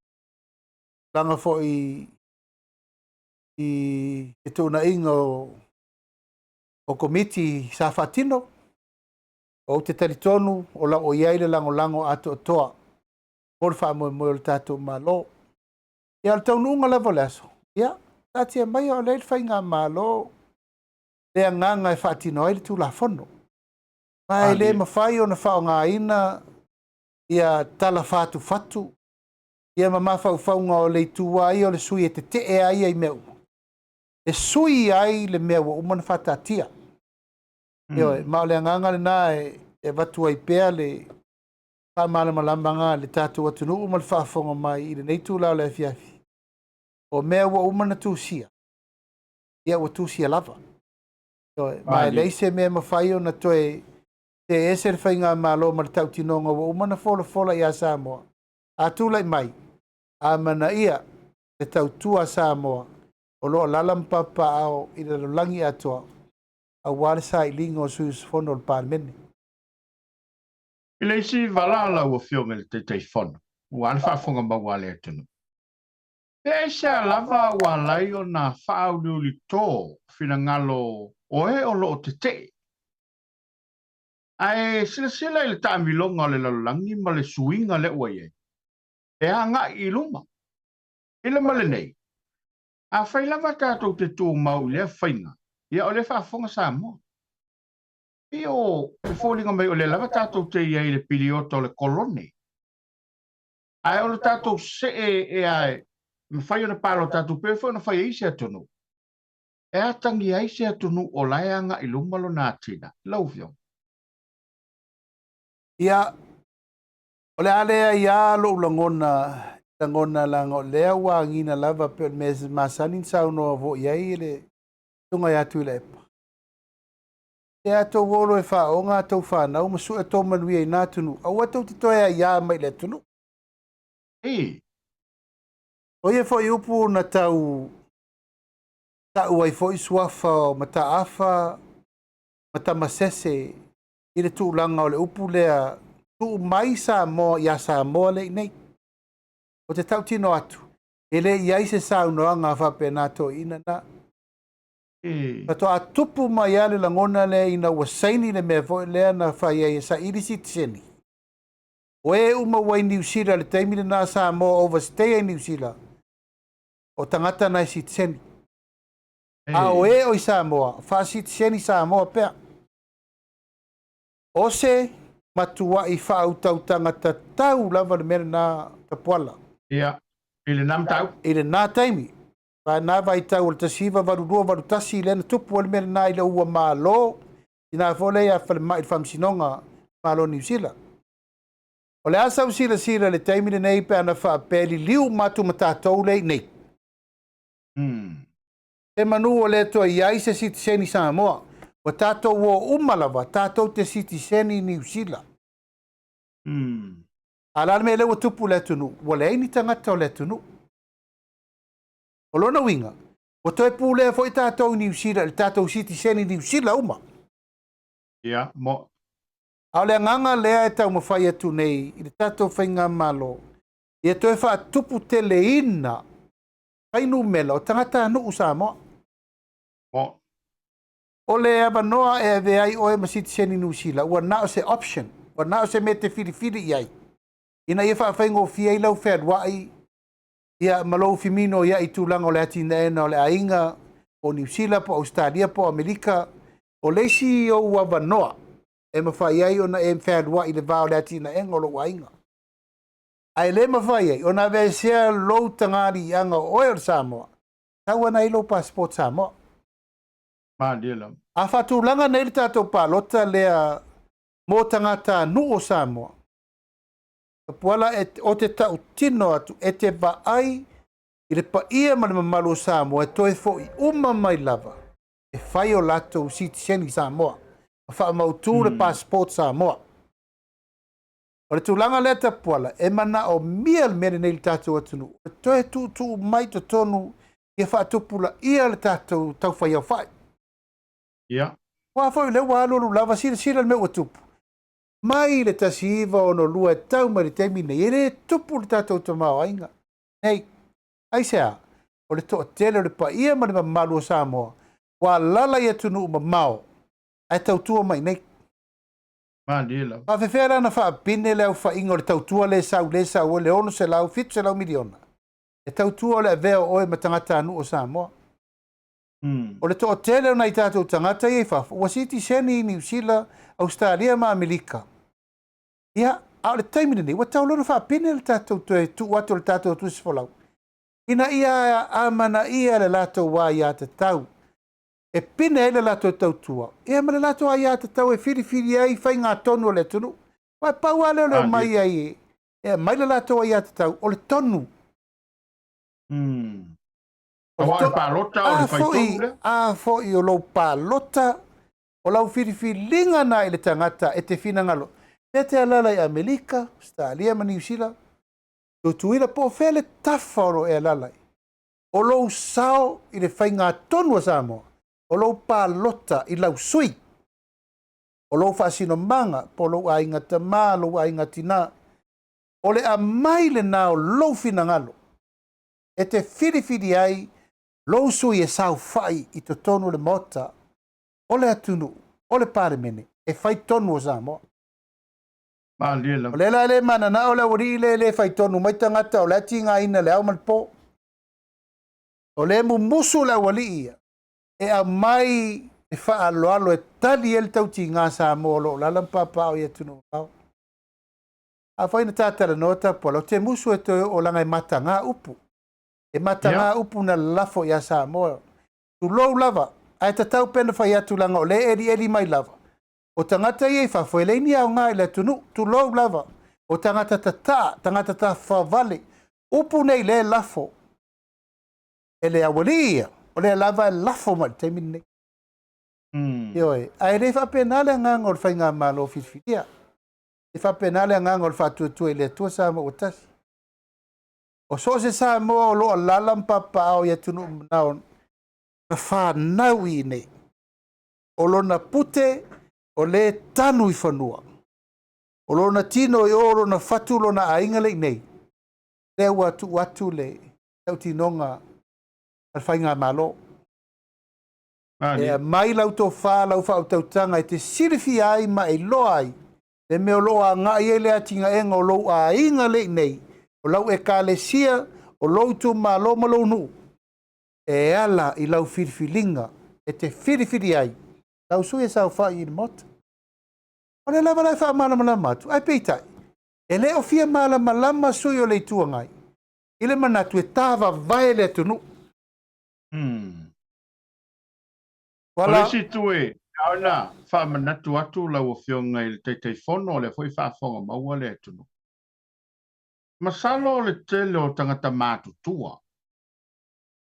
tulaga foi i fetuunaiga o komiti sa faatino. Ou te talitonu o lo o i ai le lagolago atoatoa mo le faamoemoe o le tatou Malo. Ia, o le taunuuga lava o le aso, ia, taatia maia o lea i le faigamalo le agaga e faatino ai le Tulafono. Ma e le mafai ona faaaogaina ia tala fatufatu ia ma mafaufauga o le itu lava ia o le sui e tetee lava ia i mea uma, e sui ai le mea ua uma ona faataatia. Ioe, ma o le agaga lena e avatu ai pea le faamalamalamaga a le tatou atunuu ma le faafofoga mai i lenei itula o le afiafi, o mea ua uma ona tusia, ia ua tusia lava. Ioe, ma e leai se mea e mafai ona toe see ese le faigamalo ma le tautinoga ua uma ona folafola ia Samoa. A tulai mai, amanaia le tautua a Samoa o lo o alaala ma papaaao i le lalolagi atoa aua le sailiga o sui usufono o le Palemene. I le isi vala lau Afioga i le Taitaifono, aua le faafofoga maua a le atunuu, pe aisea lava ua ala ai ona faauliulito finagalo o e o lo o tetee? Ae silasila i le taamiloga o le lalolagi ma le suiga lea ua i ai, e agai i luma. I le ma lenei, afai lava tatou te tumau i lea faiga, ia o lea e faafofoga Samoa. Pei o e foliga mai o lea lava tatou te i ai i le piliota o le kolone. Ae o le tatou see ea e mafai ona palota atu pei foi ona fai e isi atunuu. E atagia ai se atunuu o la e agai i luma lona atinae. Lau Afioga. Ia, o le a leai lava lou lagona, lagona leaga o lea ua agiga lava pei o le mea masani ona saunoa foi i ai le Susuga ia Tuilaepa. E a tou o loa e faaoga a tou fanau ma sue tou manuia i na atunuu, aua tou te toe aiā mai i le atunuu. Ii. O ia foi upu na tau ta'u ai foi suafa o Mataafa ma Tamasese i le tulaga o le upu lea tuu mai Samoa iā Samoa lea i inei. Ou te tautino atu, e le i ai se saunoaga faapena toeaina na. Faatoa tupu mai lava le lagona lea ina ua saini le mea foi lea na fai ai e saili sitiseni. O e uma ua i Niu Sila i le taimi lena Samoa overstayer i Niu Sila, o tagata na e sitiseni. A o e o i Samoa, faasitiseni Samoa pea. O se matuai faautautaga tatau lava le mea lena Tapuala. Ia, i lena mataupu. I lena taimi. I lena vaitau o le 1982, 81 lea na tupu ai le mea lena ina ua malo tina foi lea ia Falemai i le Faamasinoga Malo o Niu Sila. O le a sau silasila i le taimi lenei pe ana faapea e liliu uma atu ma tatou lea i inei. Se manu ua le toe i ai se sitiseni Samoa. Ua tatou o uma lava tatou te sitiseni Niu Sila. A o le a le mea lea ua tupu i le atunuu? Ua leai ni tagata o le atunuu. O lona uiga, ua toe pulea foi tatou i Niu Sila i le tatou sitiseni Niu Sila uma. Ia, mo. A o le agaga lea e taumafai atu nei i le tatou faigamalo, ia toe faatuputeleina fuainumera o tagatanuu Samoa. Mo. O le avanoa e avea ai oe ma sitiseni Niu Sila, ua na o se option, ua na o se mea e te filifili i ai, ina ia faafaigofie ai lau fealuai ia ma lou feminoiai i tulaga o le atinaeina o le aiga, po o Niu Sila, po o Ausetalia, po o Amerika. O le isi ou avanoa E mafai ai ona e fealuai i le va o le atinaega o lou aiga. Ae le mafai ai ona aveesea lou tagaliiaga o oe o le Samoa, tau ana ai lou passport Samoa. Malie lava. A faatulaga nei le tatou palota lea mo tagatanuu o Samoa, Tapuala e, o te tautino atu, e te vaai i le paia ma le mamalu o Samoa e toe foi uma mai lava e fai o latou sitiseni Samoa, ma faamautu le passport Samoa. O le tulaga lea Tapuala, e manaomia le mea lenei i le tatou atunuu, e toe tuutuu mai totonu ia faatupulaia le tatou taufaiaofai. Ia. Aua foi o lea ua alualu lava, silasila le mea ua tupu. Mai le 1962 e tau mai le taimi nei, e le tupu le tatou tamaoaiga nei. Aisea? O le toatele o le paia ma le mamalu o Samoa ua alala i atunuu mamao ae tautua mai nei. Malie lava. Faafefea la ona faapine le aofaiga o le tautua lea e sau, lea e sau ai le 600, 700 miliona e tautua o le avea o oe ma tagatanuu o Samoa. O le toatele o nai tatou tagata ia i fafo ua sitiseni i Niu Sila, Ausetalia ma Amerika. Ia, a o le taimi lenei ua tatau loa ona faapine le tatou toe tuu atu o le tatou tusi folau ina ia amanaia le latou aiatatau e pine ai le latou tautua, ia ma le latou aiatatau e filifili ai faigatonu o le atunuu. Aua e pau lava lea o le omai ai e aumai le latou aiatatau, o le tonu. Aua o le palota o le faitonu lea. A foi o lou palota, o lau filifiliga na i le tagata e te finagalo. E te alala i Amerika, Ausetalia ma Niu Sila, Tutuila po o fea le tafa o lo e alala ai. O lou sao i le faigatonu a Samoa, o lou palota i lau sui, o lou faasinomaga po o lou aiga tama, lou aiga tina, o le aumai lena o lou finagalo e te filifili ai lou sui e saofai i totonu o le Maota, o le atunuu, o le Palemene, e fai tonu o Samoa. Malie lava. O lea la e le mananao le aualii lea e le fai tonu mai tagata o la e tigaina le ao ma le po. O lea e mumusu le aualii ia e aumai le faaaloalo e tali ai le tautiga Samoa o lo o lala ma papaaao i atunuu mamao. Afai na ta talanoa Tapuala, ou te musu e toe oo leaga e mataga upu. E mataga upu na lalafo ia Samoa. Tulou lava, ae tatau pea ona fai atu leaga o lea e elieli mai lava. O tagata ia i fafo e leai ni aoga i le atunuu. Tulou lava, o tagata tataa, tagata tafafavale. Upu nei lea e lafo e le aualii ia, o lea lava e lafo mai i le taimi lenei. Ioe, ae le faapena le agaga o le faigamalo filifilia. E faapena le agaga o le faatuatua i le Atua Samoa ua tasi. O so o se Samoa o lo o alala ma papaao i atunuu manao na fanau i inei, o lona pute o lea e tanu i fanua, o lona tino i o, o lona fatu, lona aiga le i nei, lea ua tuu atu le tautinoga a le Faigamalo. E aumai lau tofa, lau faautautaga e te silafia ai ma e iloa ai le mea o lo o agai ai le atinaega o lou aiga le i nei, o lau ekalesia, o lou itumalo ma lou nuu, e ala i lau filifiliga e te filifili ai lau sui e saofai i le Maota. O lea lava la e faamalamalama atu, ae peitai, e le o fia malamalama sui o le Itu Agai i le manatu e tavavae le atunuu. O le isi itu e ao ona faamanatu atu lau Afioga i le Taitaifono, o lea foi e faafofoga maua le atunuu. Masalo o le tele o tagata matutua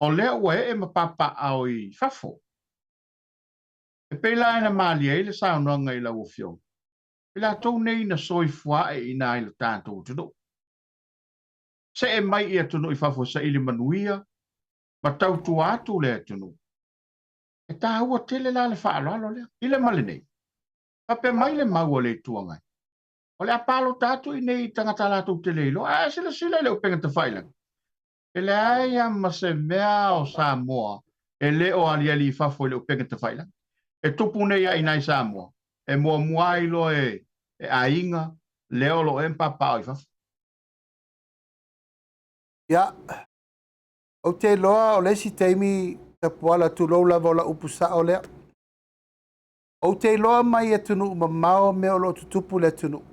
o lea ua ee ma papaaao i fafo. E pei la ina malie ai le saunoaga i lau Afioga, i latou nei na soifua ae i ina i lo tatou atunuu. See mai i atunuu i fafo e saili manuia ma tautua atu le atunuu. E taua tele la le faaaloalo lea. I le ma lenei, faapea mai le mau a le Itu Agai, o le a palota atu i nei tagata latou te le iloa. Ae silasila i le upega tafailagi, e leai lava ma se mea o Samoa e le o aliali i fafo i le upega tafailagi. E tupu nei lava i ina i Samoa, e muamua ai loa e aiga lea o lo o ee ma papaaao i fafo. Ia, ou te iloa o le isi taimi Tapuala, tulou lava o lau upu sao lea. Ou te iloa mai atunuu mamao mea o lo o tutupu i le atunuu,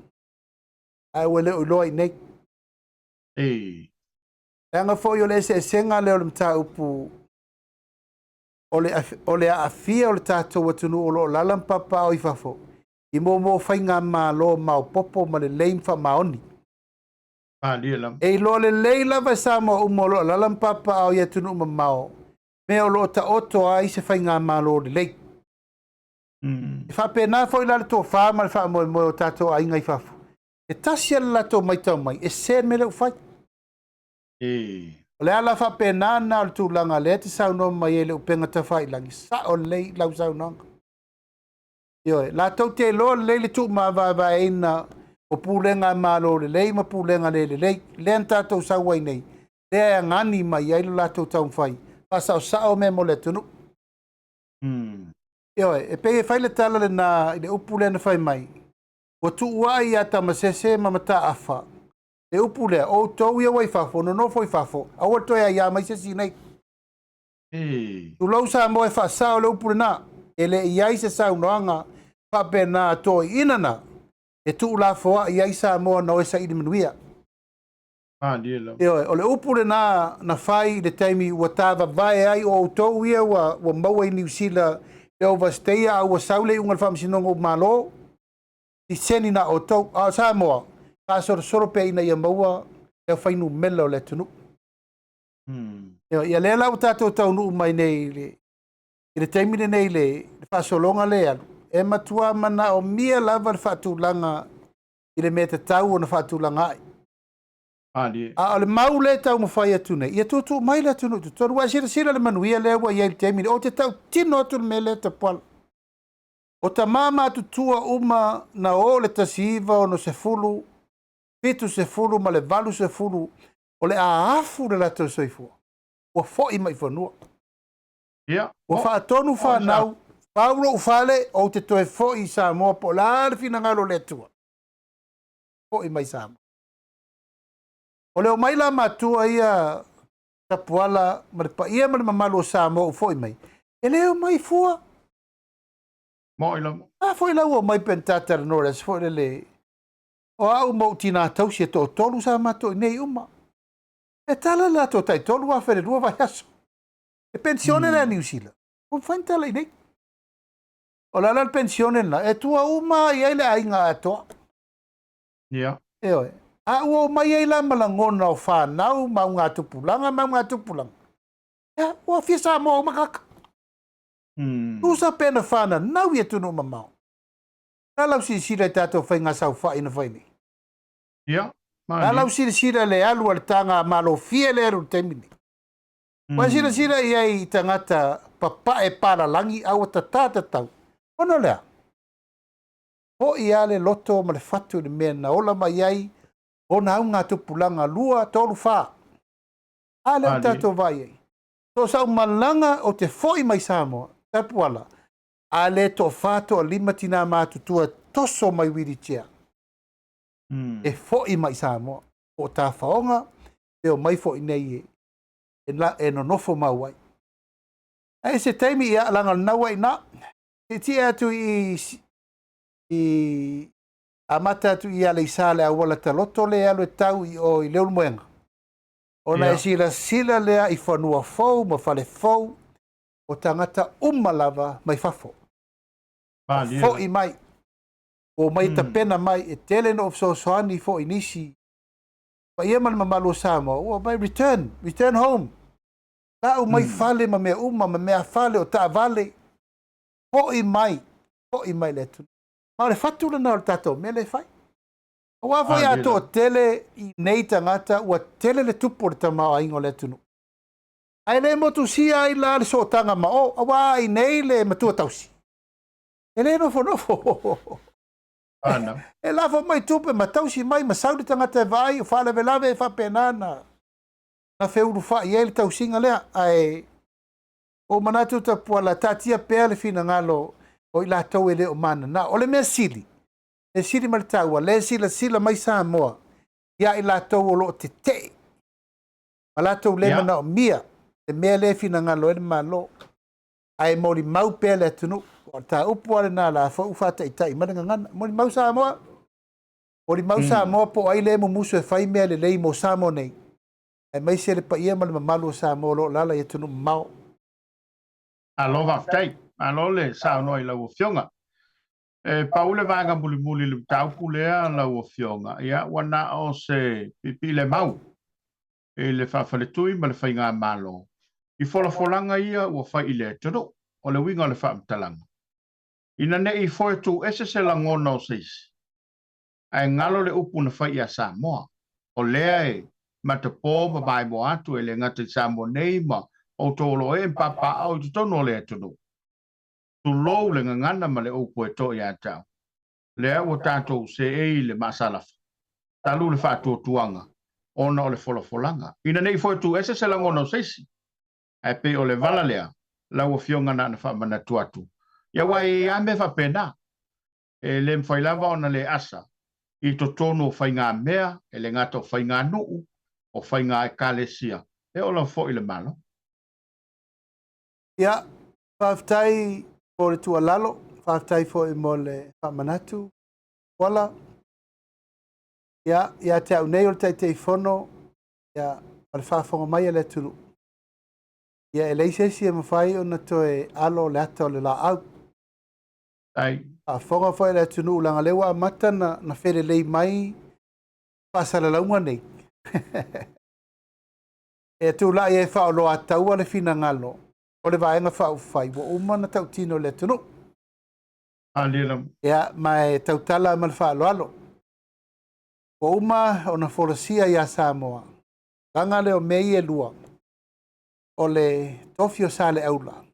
ae ua le o iloa i inei. Ei. Leaga foi o le eseesega lea o le mataupu o le, o le aafia o le tatou atunuu o lo o alaala ma papaaao i fafo i moomoo faigamalo maopoopo ma lelei ma faamaoni. Malie lava. E iloa lelei lava e Samoa uma o lo o alaala ma papaaao i atunuu mamao mea o lo o taoto ai se faigamalo lelei. E faapena foi la le tofa ma le faamoemoe o tatou aiga i fafo. E tasi lava le latou matau mai, e sese le mea lea ua fai. Ei. O le ala faapena lena o le tulaga lea e te saunoa mai ai i le upega tafailagi, sao lelei lau saunoaga. Ioe, latou te iloa lelei le tuumavaevaeina o pulega a Malo lelei ma pulega le lelei. Lea na tatou sau ai nei, lea e agani mai ai lo latou taumafai, faasaosao mea mo le atunuu. Ioe, e pei e fai le tala lena i le upu lea na fai mai, ua tuuai ia Tamasese ma Mataafa le upu lea, o outou ia ua i fafo, nonofo i fafo, aua le toe aiā mai se isi i inei. Ei. Tulou Samoa e faasao le upu lena, e le i ai se saunoaga faapena a toeaiina na e tuulafoai ai Samoa na o e saili manuia. Malie lava. Ioe, o le upu lena na fai i le taimi ua tavavae ai o outou ia ua, ua maua i Niu Sila le overstayer a ua sau le iuga o le Faamasinoga ua malo, siseni na outou. A o Samoa, faasolosolo pea ina ia maua le fuainumera o le atunuu. Ioe, ia lea la ua tatou taunuu mai nei i le, i le taimi lenei i le, le faasologa lea e alu, e matua manaomia lava le faatulaga i le mea tatau ona faatulaga ai. Malie. A o le mau lea e taumafai atu nei, ia tuutuu mai le atunuu i totonu. Ua e silasila i le manuia lea ua i ai i le taimi lenei. Ou te tautino atu le mea lea Tapuala. O tama matutua uma na o le 1960, 70 ma le 80, o le a afu le latou soifua, ua foi mai i fanua. Ia. Ua faatonu fanau, fau lou fale, ou te toe foi i Samoa po o le a le finagalo o le Atua. Foi mai Samoa. O le omai la matua ia Tapuala ma le paia ma le mamalu o Samoa ua foi mai, e le omai fua. Moi lava. A foi la ua omai pe na ta talanoa i le aso foi lele, o au ma ou tinā tausi e toatolu sa matou i inei uma. E tala le latou taitolu afe i le lua vaiaso. E penisione lea a Niu Sila. Ua mafai ona tala i inei. O le ala le penisione lena, e tua uma i ai le aiga atoa. Ia. Ioe. A ua omai ai la ma lagona o fanau ma augatupulaga ma augatupulaga. Ia, ua fia Samoa uma tagata. Tusa pe na fananau i atunuu mamao. O le a lau silasila i tatou faiga saofai na fai nei? Ia. O le a lau silasila i le alu a le taga malofie lea e alu i le taimi nei? Ua e silasila i ai i tagata papae palalagi a ua tata tatau. Ona o le a? Foi lava le loto ma le fatu i le mea na ola mai ai ona augatupulaga lua, tolu, fa. A lea ua tatou vaai ai. So o sau malaga ou te foi mai Samoa, Tapuala, a le toafa toalima tinā matutua e toso mai wheelchair e foi mai i Samoa. Po o tafaoga pe omai foi nei e, e, e nonofo mau ai. Ae se taimi, ia, leaga o lena ua i ina. Tietie atu i, i amata atu i Aleisa le auala taloto lea e alu e tau i o i Leulumoega. Ona e silasila lea i fanua fou ma fale fou o tagata uma lava mai fafo. Malie. Foi mai. Ua omai e tapena mai, e tele na ou fesoasoani foi i nisi paia ma le mamalu o Samoa, ua omai return, return home. Lau mai fale ma mea uma, ma meafale o taavale. Foi mai, foi mai i le atunuu. Ma o le fatu lena o le tatou mea lea e fai. Aua foi a toatele i nei tagata ua tele le tupu o le tamaoaiga o le atunuu. Ae le motusia ai la le sootaga ma o, aua i nei le matua tausi. E le nofonofo. E lafo mai tupe ma tausi mai ma sau le tagata e vaai, o faalavelave e faapena na, na feulufai ai le tausiga lea. Ae ua ou manatu Tapuala, taatia pea le finagalo o i latou e le o mananao. O le mea sili, le sili ma le taua, le silasila mai Samoa ia i latou o lo o tetee ma latou le manaomia le mea lea e finagalo ai le Malo, ae molimau pea le atunuu. O le mataupu lava lena o la foi ua faataitai mai le gagana. Molimau Samoa, molimau Samoa po o ai lea e mumusu e fai mea lelei mo Samoa nei, aemaise le paia ma le mamalu o Samoa o lo o alaala i atunuu mamao. Malo faafetai. Malo le saunoa i lau Afioga. E pau le vaega mulimuli i le mataupu lea lau Afioga, ia ua na o se piipiilemau i le faafaletui ma le faigamalo i folafolaga ia ua fai i le atunuu. O le uiga o le faamatalaga, ina ne i foe tuuese se lagona o se isi, ae galo le upu na fai ia Samoa, o lea e matapo ma maimoa atu e le gata i Samoa nei ma outou o lo o ee ma papaaao i totonu o le atunuu. Tulou le gagana ma le upu e to ia te au. Lea ua tatou seei i le maasalafa, talu le faatuatuaga ona o le folafolaga. Ina ne i foe tuuese se lagona o se isi, ae pei o le vala lea lau Afioga na ona faamanatu atu, ia aua e i ai lava mea faapena. E le mafai lava ona le asa i totonu o faigamea, e le gata o faiganuu, o faiga ekalesia, e oo lava foi i le Malo. Ia, faafetai mo le tuualalo, faafetai foi mo le faamanatu, Fuala. Ia, ia te au nei o le Taitaifono, ia, ma le faafofoga mai a le atunuu, ia e leai se isi e mafai ona toe alo le ata o le laau. Ai. Faafofoga foi le atunuu leaga o lea ua amata na, na felelei mai faasalalauga nei. E tulai ai faaoloataua le finagalo o le Vaega Faaupufai ua uma ona tautino i le atunuu. Ia, ma e tautala ma le faaaloalo. Ua uma ona folasia ia Samoa, tulaga lea o mea ia e lua, o le tofi o Saleaula,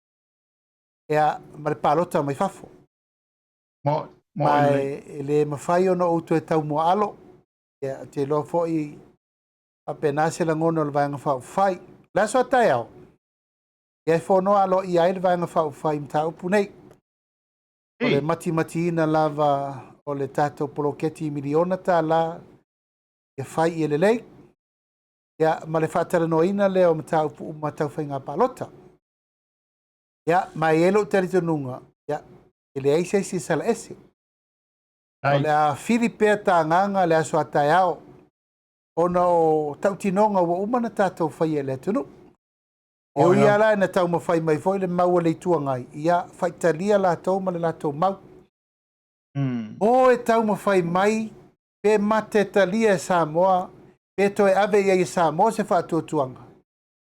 ia, ma le palota mai fafo. Ma e le mafai ona ou toe taumuaalo, ia, ou te iloa foi faapena se lagona o le Vaega Faaupufai. O le aso a taeao, ia e fonoa aloaia ai le Vaega Faaupufai i mataupu nei. O le matimatiina lava o le tatou poloketi miliona tala ia fai ia lelei, ia, ma le faatalanoaina lea o mataupu uma tau faiga palota. Ia, ma e i ai lou talitonuga, ia, e leai se isi e sala ese. O le a fili pea ta agaga le aso a taeao, ona o tautinoga ua uma ona tatou faia i le atunuu. E ui lava la ina taumafai mai foi le mau a le Itu Agai, ia faitalia latou ma le latou mau. O e taumafai mai pe mate talia e Samoa, pe toe ave i ai e Samoa se faatuatuaga,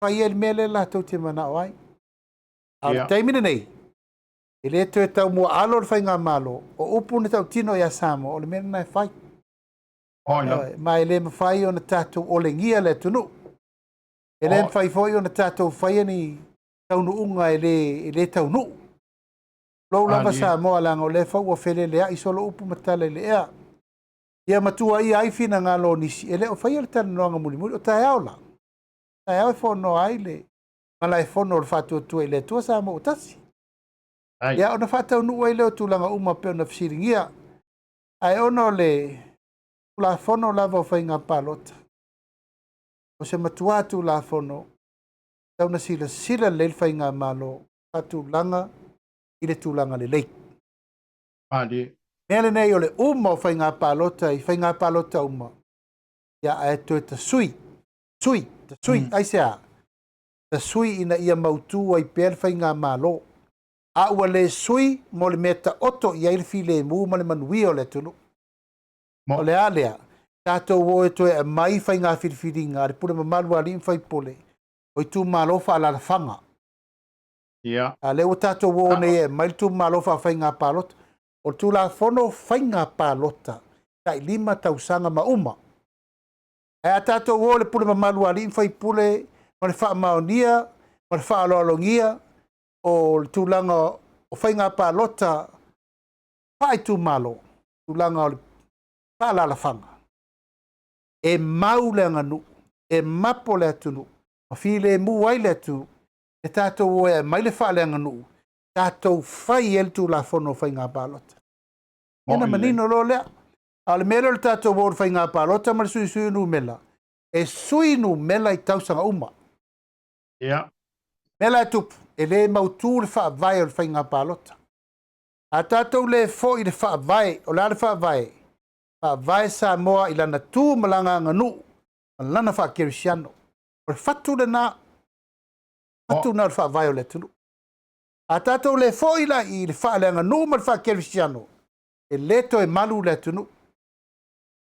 fai ai le mea lea latou te manao ai. A o le taimi lenei, e le toe taumuaalo le faigamalo, o upu na tautino ia Samoa, o le mea lena e fai. Ma e le mafai ona tatou olegia le atunuu. E le mafai foi ona tatou faia ni taunuuga e le, e le taunuu. Lou lava Samoa, leaga o lea foi ua feleleai solo upu ma tala i le ea. Ia matua ia ai finagalo o nisi, e le o faia le talanoaga mulimuli. O taeao la, taeao e fonoa ai le malaefono o le Faatuatua i le Atua Samoa ua tasi. Ia ona faataunuu ai lea o tulaga uma pei ona fesiligia. Ae ona o le Tulafono lava o Faiga Palota, o se matuā Tulafono tau na silasila lelei le Faigamalo faatulaga i le tulaga lelei. Malie. Mea lenei o le uma o faiga palota i faiga palota uma, ia ae toe tasui, sui, tasui, aisea? Tasui ina ia mautu ai pea le Faigamalo, a ua le sui mo le mea taoto i ai le filemu ma le manuia o le atunuu. O le a lea? Tatou o e toe aumai faiga filifiliga a le pule mamalu a alii ma faipule o itumalo faaalaalafaga. A lea ua tatou o nei e aumai le itumalo faafaiga palota. O le Tulafono Faiga Palota, tai 5 tausaga ma uma. Ae a tatou o i le pule mamalu a alii ma faipule ma le faamaonia ma le faaaloalogia o le tulaga o faiga palota faaitumalo, tulaga o le faaalaalafaga, e mau le aganuu, e mapo le atunuu, ma filemu ai le atunuu, e tatou o e aumai le faaleaganuu, tatou fai ai le Tulafono o Faiga Palota. Ia ona manino loa lea. A o le mea lea o le tatou o i le faiga palota ma le suisui o numera, e sui numera i tausaga uma. Mea la e tupu, e le mautu le faavae o le faiga palota. A tatou le foi i le Faavae, o le a le Faavae? Faavae Samoa i lana tu ma lana aganuu ma lana faakerisiano. O le fatu lena, fatu lena o le Faavae o le atunuu. A tatou le foi la i le faaleaganuu ma le faakerisiano, e le toe malu le atunuu.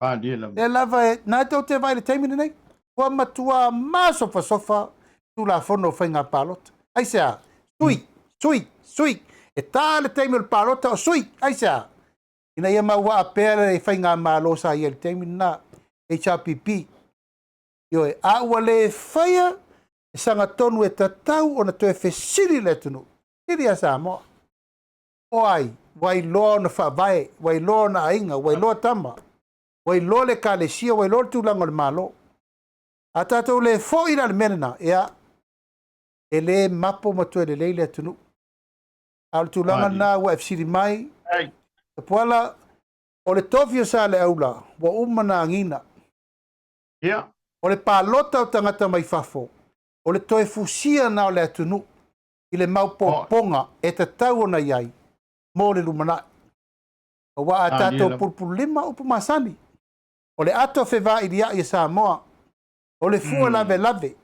Lea lava e, na tou te vaai i le taimi lenei, ua matua masofasofa Tulafono o Faiga Palota. Aisea? Sui, sui, sui. E ta le taimi o le palota o sui. Aisea? Ina ia mauaa pea le faigamalo sa i ai i le taimi lena, HRPP. Ioe, a ua le faia le sagatonu e tatau ona toe fesili le atunuu, fesili ia Samoa. O ai? Ua iloa ona faavae, ua iloa ona aiga, ua iloa tama, ua iloa le ekalesia, ua iloa le tulaga o le Malo. A tatou le foi la i le mea lena, ia, e le mapo ma toe lelei le atunuu. A o le tulaga lena ua e fesili mai, Tapuala, o le tofi o Saleaula ua uma ona agiga. Ia. O le palota o tagata mai fafo, o le toe fusia lena o le atunuu i le maopoopoga e tatau ona i ai mo le lumanai. Aua a tatou pulupululima upu masani, o le ato fevailiai a Samoa, o le fua lavelave,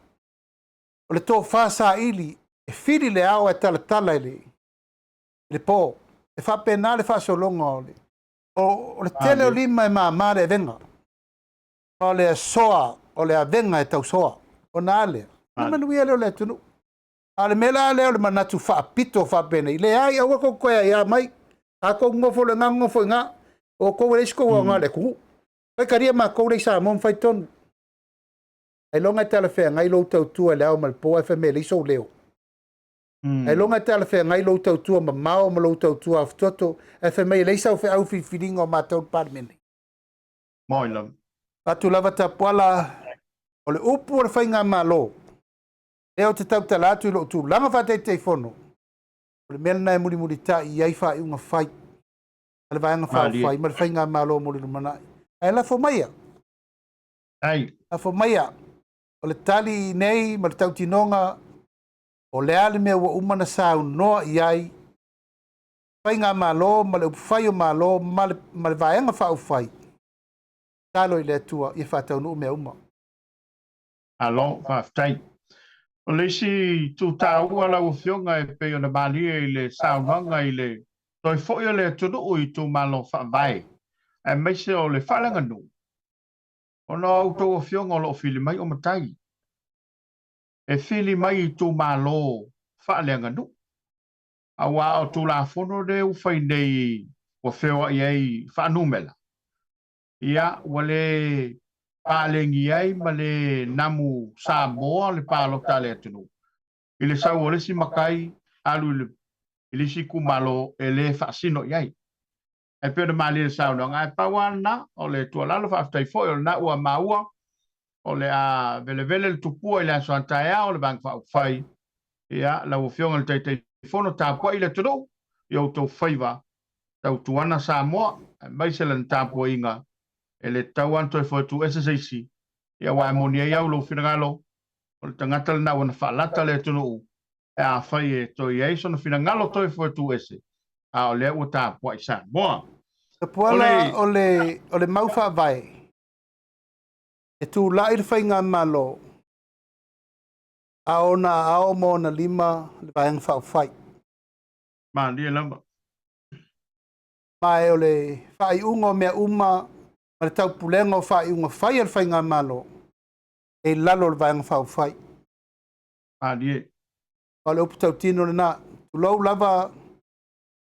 o le tofa saili e fili le ao ae talatala i le po. E faapena le faasologa o le, o le tele o lima e mama le avega. Ma o le asoa, o le avega e tausoa. Ona a lea, ona manuia lea o le atunuu. A o le mea la lea o le manatu faapito faapenei, leai, aua tou te toe aia mai. A tou nonofo i lena, nonofo i ina. O outou e leai se tou aoga i le atunuu. Faitalia matou lea i Samoa ma fai tonu. Ailoga e talafeagai lou tautua i le ao ma le po ae fai mai e leai sou leo. Ailoga e talafeagai lou tautua mamao ma lou tautua afutoto ae fai mai e leai sau feau filifiliga o matou i le Palemene. Moi lava. Atu lava Tapuala, o le upu o le Faigamalo, lea ou te tautala atu i lou tulaga faa-Taitaifono, o le mea lena e mulimulitai i ai faaiuga fai a le Vaega Faaupufai ma le Faigamalo mo le lumanai. Ae lafo maia. Lafo maia. O le tali nei ma le tautinoga, o le a le mea ua uma ona saunoa i ai Faigamalo ma le upufai o Malo ma le, ma le Vaega Faaupufai, tatalo i le Atua ia faataunuu mea uma. Malo, faafetai. O le isi itu taua lau Afioga e pei ona malie i le saunoaga i le toe foi o le atunuu i itumalo faavae, aemaise o le faaleaganuu, ona o a outou afioga o lo o fili mai o matai, e fili mai i itumalo faaleaganuu. Aua o Tulafono lea ua fai nei ua feoai ai faanumera, ia, ua le paleni ai ma le namu Samoa le palota a le atunuu i le sau o le isi matai alu i le isi itumalo e le faasino i ai. Ae pei ona malie le saunoaga, ae pau lava lena o le tuualalo, faafetai foi o lena ua maua o le a velevele le tupua i le aso a taeao le Vaega Faaupufai. Ia, lau Afioga i le Taitaifono, tapuai le atunuu i outou faiva, tautuana Samoa, aemaise lana tapuaiga, e le tatau lava ona toe foi atu ese se isi, ia aua e moni ai au lou finagalo, o le tagata lena ua na faalata le atunuu, pe afai e toe i ai sona finagalo toe foi atu ese, a o lea ua tapuai Samoa. Tapuala, o le, o le mau faavae, e tulai le Faigamalo, a o ona aao ma ona lima le Vaega Faaupufai. Malie lava. Ma e o le faaiuga o mea uma ma le taupulega o faaiuga fai a le Faigamalo e i lalo o le Vaega Faaupufai. Malie. O le upu tautino lena. Tulou lava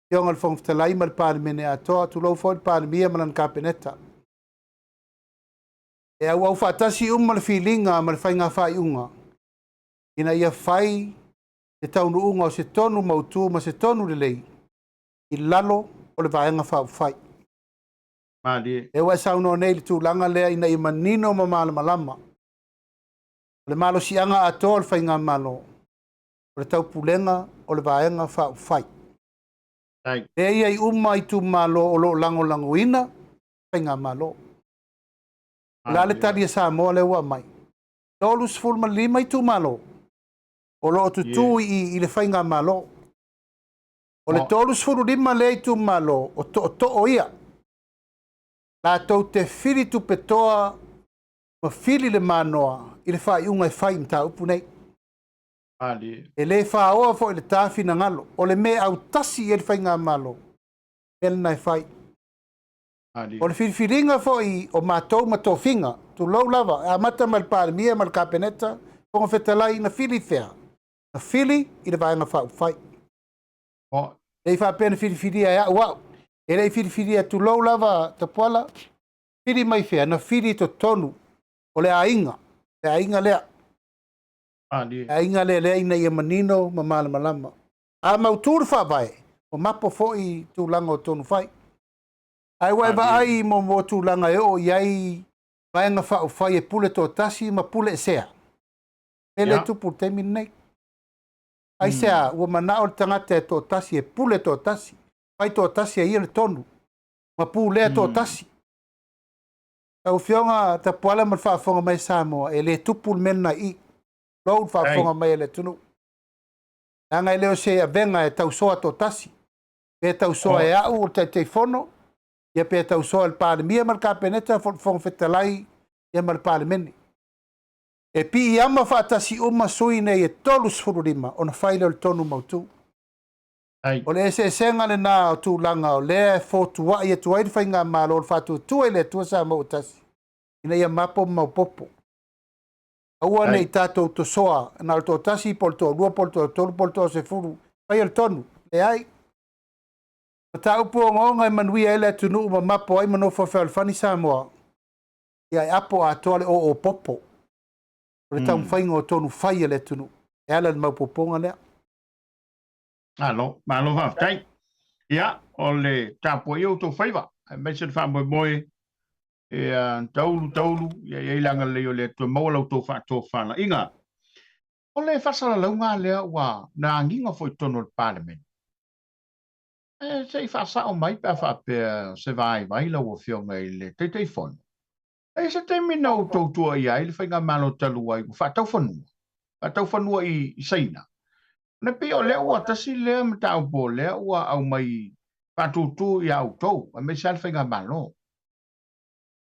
Afioga i le Fofoga Fetalai ma le Palemene atoa, tulou foi le Palemia ma lana Kapeneta. E auau faatasi uma le filiga ma le faiga faaiuga ina ia fai le taunuuga o se tonu mautu ma se tonu lelei i lalo o le Vaega Faaupufai. Malie. Lea ua e saunoa nei i le tulaga lea ina ia manino ma malamalama. O le malosiaga atoa o le Faigamalo, o le taupulega o le Vaega Faaupufai. Lea e i ai uma itumalo o lo o lagolagoina Faigamalo. O le a le tali a Samoa lea ua aumai? 35 itumalo o lo o tutū i i le Faigamalo. O le 35 lea itumalo o tootoo ia, latou te fili tupetoa ma fili le manoa i le faaiuga e fai i mataupu nei. E le faoa foi le ta finagalo, o le mea e autasi i ai le faigamalo, mea lena e fai. O le filifiliga foi o matou ma tofiga, tulou lava, e amata mai le Palemia ma le Kapeneta, Fofoga Fetalai, na fili fea? Na fili i le Vaega Faaupufai. E le i faapea na filifilia e au au. E le i filifilia, tulou lava Tapuala, fili mai fea? Na fili i totonu o le aiga, le aiga lea. Le aiga lea lea ina ia manino ma malamalama. A mautu le faavae, ua mapo foi tulaga o tonu fai. Ae ua e vaai mo tulaga e oo i ai Vaega Faaupufai e pule toatasi ma pule esea. Mea lea e tupu i le taimi lenei. Aisea, ua manao le tagata e toatasi e pule toatasi, fai toatasi e ia le tonu ma pulea toatasi. Lau Afioga Tapuala ma le faafofoga mai a Samoa, e le tupu le mea lena i i. Tulou le faafofoga mai a le atunuu. Leaga e le o se avega e tausoa toatasi. Pe tausoa e au o le Taitaifono, ia pe tausoa e le Palemia ma le Kapeneta, Fofoga Fetalai ia ma le Palemene. E piiama faatasi uma sui nei e 35 ona fai lea o le tonu mautu. O le eseesega lena o tulaga o lea e fotuai atu ai le Faigamalo o le Faatuatua i le Atua Samoa ua Tasi ina ia mapo ma maopoopo. Aua ne i tatou tosoa na o le toatasi po o le toalua po o le toatolu po o le toasefulu faia le tonu. Leai. Mataupu ogaoga e manuia ai le atunuu ma mapo ai ma nofo fealofani Samoa, ia e apo atoa le oo popo o le taumafaiga o tonu fai a le atunuu e ala i le maopoopoga lea. Malo, malo faafetai. Ia, o le tapuaia o outou faiva, aemaise le faamoemoe ia taulu taulu, ia i ai le agalelei o le Atua maua la outou faatofalaiga. O le faasalalauga lea ua na agiga foi i totonu o le Palemene. E se i faasao mai pe a faapea se vaivai lau Afioga i le Taitaifono. E i ai se taimi na outou tuuaia ai le faigamalo talu ai ua faatau fanua, faatau fanua i Saina. Ona pei o lea ua tasi lea mataupu o lea ua aumai faatutū ia outou, aemaise lava le faigamalo.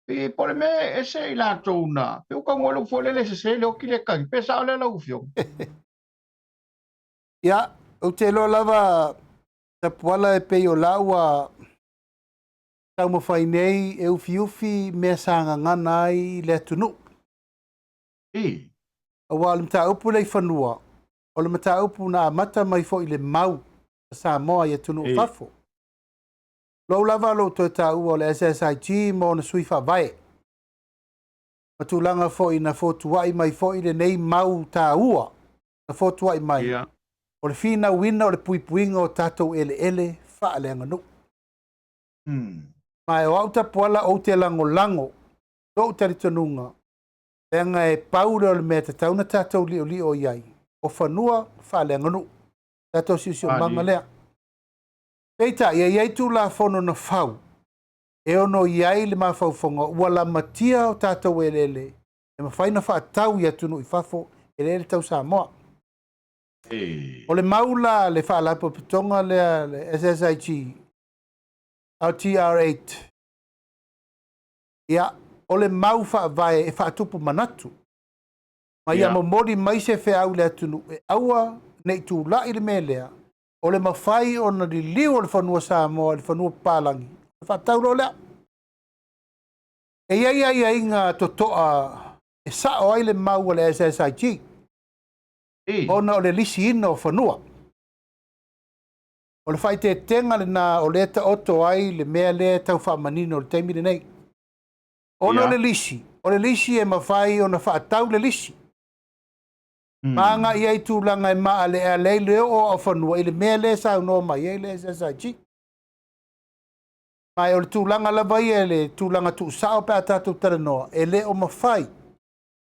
Pei po o le mea e ese i latou na, pei ua taunuu ai lou foi lele e sese le oti le tagi. Pe sao lea lau Afioga? Ia, ou te iloa lava Tapuala e pei o la ua taumafai nei e ufiufi mea sa gagana ai le atunuu. Aua o le mataupu lea i fanua, o le mataupu na amata mai foi i le mau a Samoa i atunuu i fafo. Lou lava lou toe taua o le SSIG ma ona sui faavae, ma tulaga foi na fotuai mai foi lenei mau taua na fotuai mai, o le finauina o le puipuiga o tatou eleele faaleaganuu. Ma e o au Tapuala ou te lagolago lou talitonuga, leaga e pau lea o le mea e tatau ona tatou liolio i ai, o fanua faaleaganuu, tatou siosiomaga lea. Peitai, e i ai Tulafono na fau e ono i ai le mafaufauga ua lamatia o tatou eleele e mafai ona faatau i atunuu i fafo eleele tau Samoa. O le mau la le faalapotopotoga lea le SSIG LTR8, ia, o le mau faavae e faatupu manatu, ma ia momoli mai se feau i le atunuu e aua ne i tulai le mea lea o le mafai ona liliu o le fanua Samoa i le fanua papalagi, ona faatau loa lea. E i ai aiaiga totoa e sao ai le mau a le SSIG, ona o le lisiina o fanua. O le faaeteetega lena o lea e taoto ai le mea lea e tau faamanino i le taimi lenei. Ona o le lisi, o le lisi e mafai ona faatau le lisi. Ma agai ai tulaga e maaleale ai le oo o fanua i le mea lea e saunoa mai ai le SSIG. Ma o le tulaga lava ia, le tulaga tuusao pe a tatou talanoa, e le o mafai,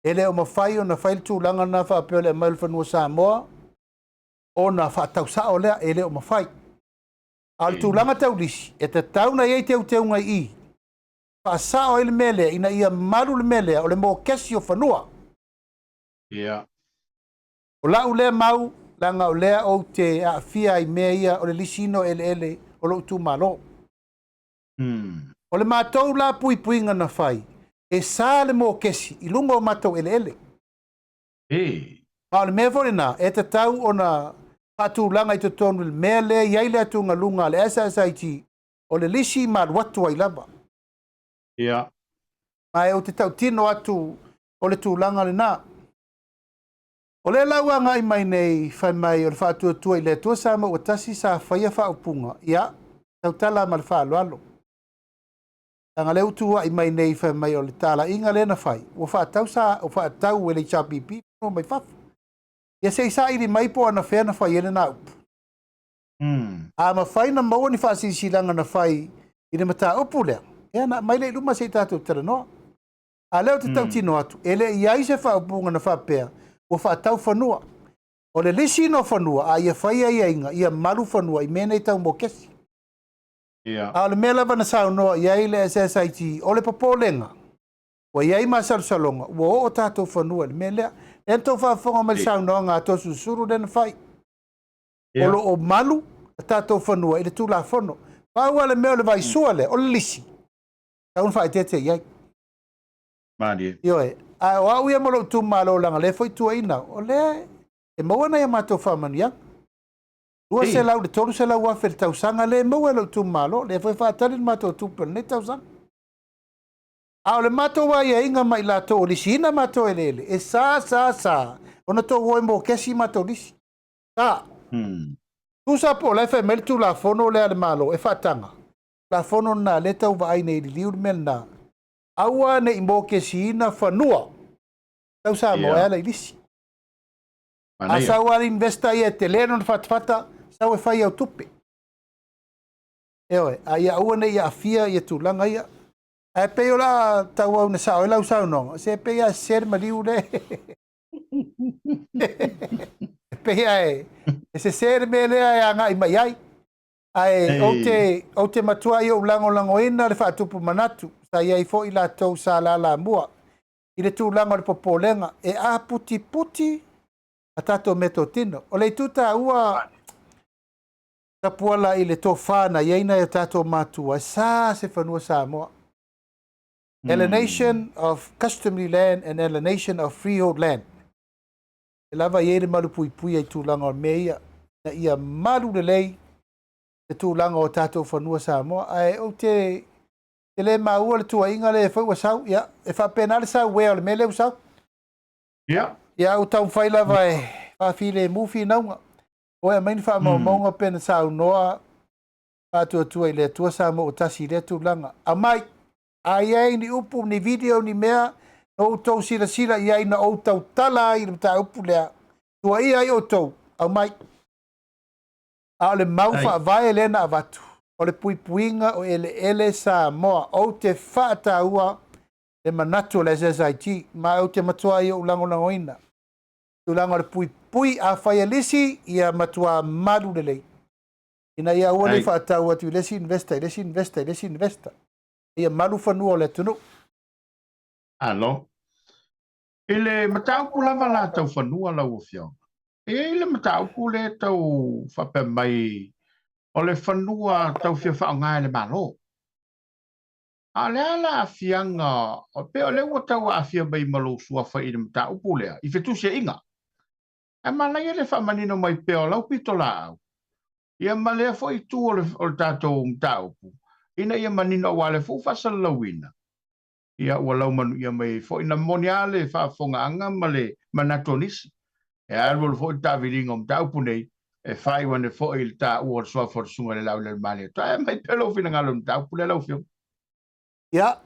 e le o mafai ona fai le tulaga lena faapea o le aumai o le fanua Samoa ona faatau sao lea, e le o mafai. A o le tulaga tau lisi, e tatau ona i ai teuteuga i i, faasao ai le mea lea, ina ia malu le mea lea o le mokesi o fanua. O lau lea mau, leaga o lea ou te aafia i mea ia o le lisiina o eleele o lou itumalo. O le matou la puipuiga na fai, e sa le mokesi i luga o matou eleele. Ma o le mea foi lena e tatau ona faatulaga i totonu i le mea lea e i ai le atugaluga a le SSIG, o le lisi ma alu atu ai lava. Ma ou te tautino atu o le tulaga lena. O lea la ua agai mai nei fai mai o le Faatuatua i le Atua Samoa ua Tasi sa faia faaupuga, ia, tautala ma le faaaloalo. Leaga lea ua tuuai mai nei fai mai o le talaiga lea na fai, ua faatau sa ua faatau e le HRPP fanua mai fafo. Ia se i saili mai po o anafea na fai ai lena upu. A mafai na maua ni faasilasilaga na fai i le mataupu lea, ia na aumai lea i luma se i tatou talanoa. A lea ou te tautino atu, e le i i ai se faaupuga na faapea ua faatau fanua. O le lisiina o fanua, a ia fai aiaiga, ia malu fanua i mea nei tau mokesi. A o le mea lava na saunoa i ai le SSIG, o le popolega, ua i ai masalosaloga, ua oo tatou fanua i le mea lea. Lea na tou faafofoga mai i le saunoaga a Toeolesulusulu lea na fai. O lo o malu a tatou fanua i le Tulafono. Pau lava le mea o le vaisua lea, o le lisi, tatau ona faaeteete i ai. Malie. Ioe, ae o au ia ma lou itumalo, leaga o lea foi e tuuaiina au, o lea e maua nai a matou faamanuiaga. 200 i le 300 afe i le tausaga lea e maua e lou itumalo, lea foi e faatali le matou tupe o lenei tausaga. A o le matou aiaiga ma i latou o lisiina matou eleele, e sa sa sa ona tou o e mokesi matou lisi. Sa. Tusa po o la e fai mai le Tulafono lea a le Malo e faataga, Tulafono lena lea e tau vaai nei i liliu le mea lena, aua ne i mokesiina fanua tau Samoa e ala i lisi. A sau lava le investor ia e tele lona fatafata, sau e fai au tupe. Ioe, a ia aua ne i aafia ia tulaga ia. Ae pei o le a tauau ina sao ai lau saunoaga, se pei lava e sese le maliu lea. E pei lava e sese le mea lea e agai mai ai. Ae ou te, ou te matuai ou lagolagoina le faatupu manatu sa i ai foi latou sa lalamua i le tulaga o le popolega e aputiputi a tatou meatotino. O le itu taua Tapuala i le tofa na i ai nai o tatou matua, e sa se fanua Samoa. Alienation of customary land and alienation of freehold land. E lava i ai le malupuipuia i tulaga o mea ia, ina ia malu lelei le tulaga o tatou fanua Samoa. Ae ou te te le maua le tuuaiga lea foi ua sau. Ia, e faapena le sau ea o le mea lea ua sau. Ia, ua taumafai lava e faafilemu finauga. O e aumai ni faamaumauga pe na saunoa Faatuatua i le Atua Samoa ua Tasi i lea tulaga. Aumai! A i ai ni upu, ni video, ni mea na outou silasila i ai na ou tautala ai i le mataupu lea, tuuaia ai outou, aumai. A o le mau faavae lea na avatu, o le puipuiga o eleele Samoa. Ou te faataua le manatu o le SSIG, ma ou te matuai ou lagolagoina tulaga o le puipui. Afai e lisi, ia matua malu lelei, ina ia aua ne i faatau atu i le isi investor, i le isi investor, i le isi investor. Ia malu fanua o le atunuu. Alo. I le mataupu lava la tau fanua lau Afioga, e i ai le mataupu lea tau faapea mai o le fanua tau fia faaaoga e le Malo. A o le a le aafiaga, pei o lea ua tau aafia mai ma lou suafa i le mataupu lea i fetusiaiga. Ae manaia le faamanino mai pea o lau pitolaau, ia ma lea foi itu o le, o le tatou mataupu, ina ia manino aua o lea foi ua faasalalauina, ia ua laumanuia mai ai foi. Na moni lava le faafofogaaga ma le manatu o nisi, e alualu foi le taaviliga o mataupu nei, e faaiu ane foi i le taua o le suafa o le Susuga i le Laaulialemalietoa. Ae aumai pea lou finagalo i le mataupu lea lau Afioga. Ia,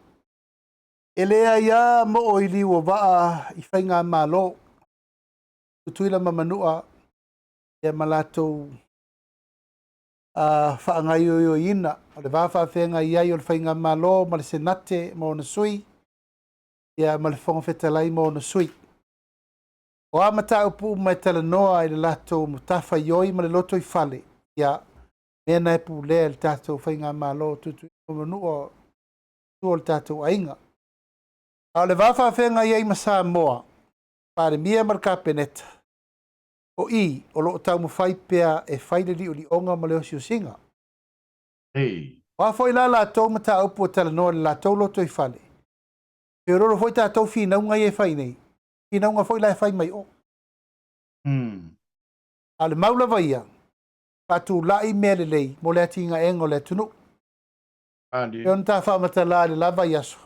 e leai lava moo i liu o vaa i faigamalo, Tutuila ma Manua, ia ma latou faagaoioiina o le va faafeagai ai o le Faigamalo ma le Senate ma ona sui, ia ma le Fofoga Fetalai ma ona sui. O a mataupu uma e talanoa i le latou matafaioi ma le lotoifale, ia, mea na e pulea e le tatou Faigamalo Tutuila ma Manua o le tatou aiga. A o le va faafeagai ai ma Samoa, Palemia ma le Kapeneta, O i, o lo o taumafai pea e fai le liolioga ma le osiosiga. Ei. O a foi la latou mataupu e talanoa i le latou lotoifale, feoloolo foi tatou finauga ia e fai nei, finauga foi la e fai mai o. A o le mau lava ia, faatulai mea lelei mo le atinaega o le atunuu. Malie. E ona ta faamatala i le la vaiaso,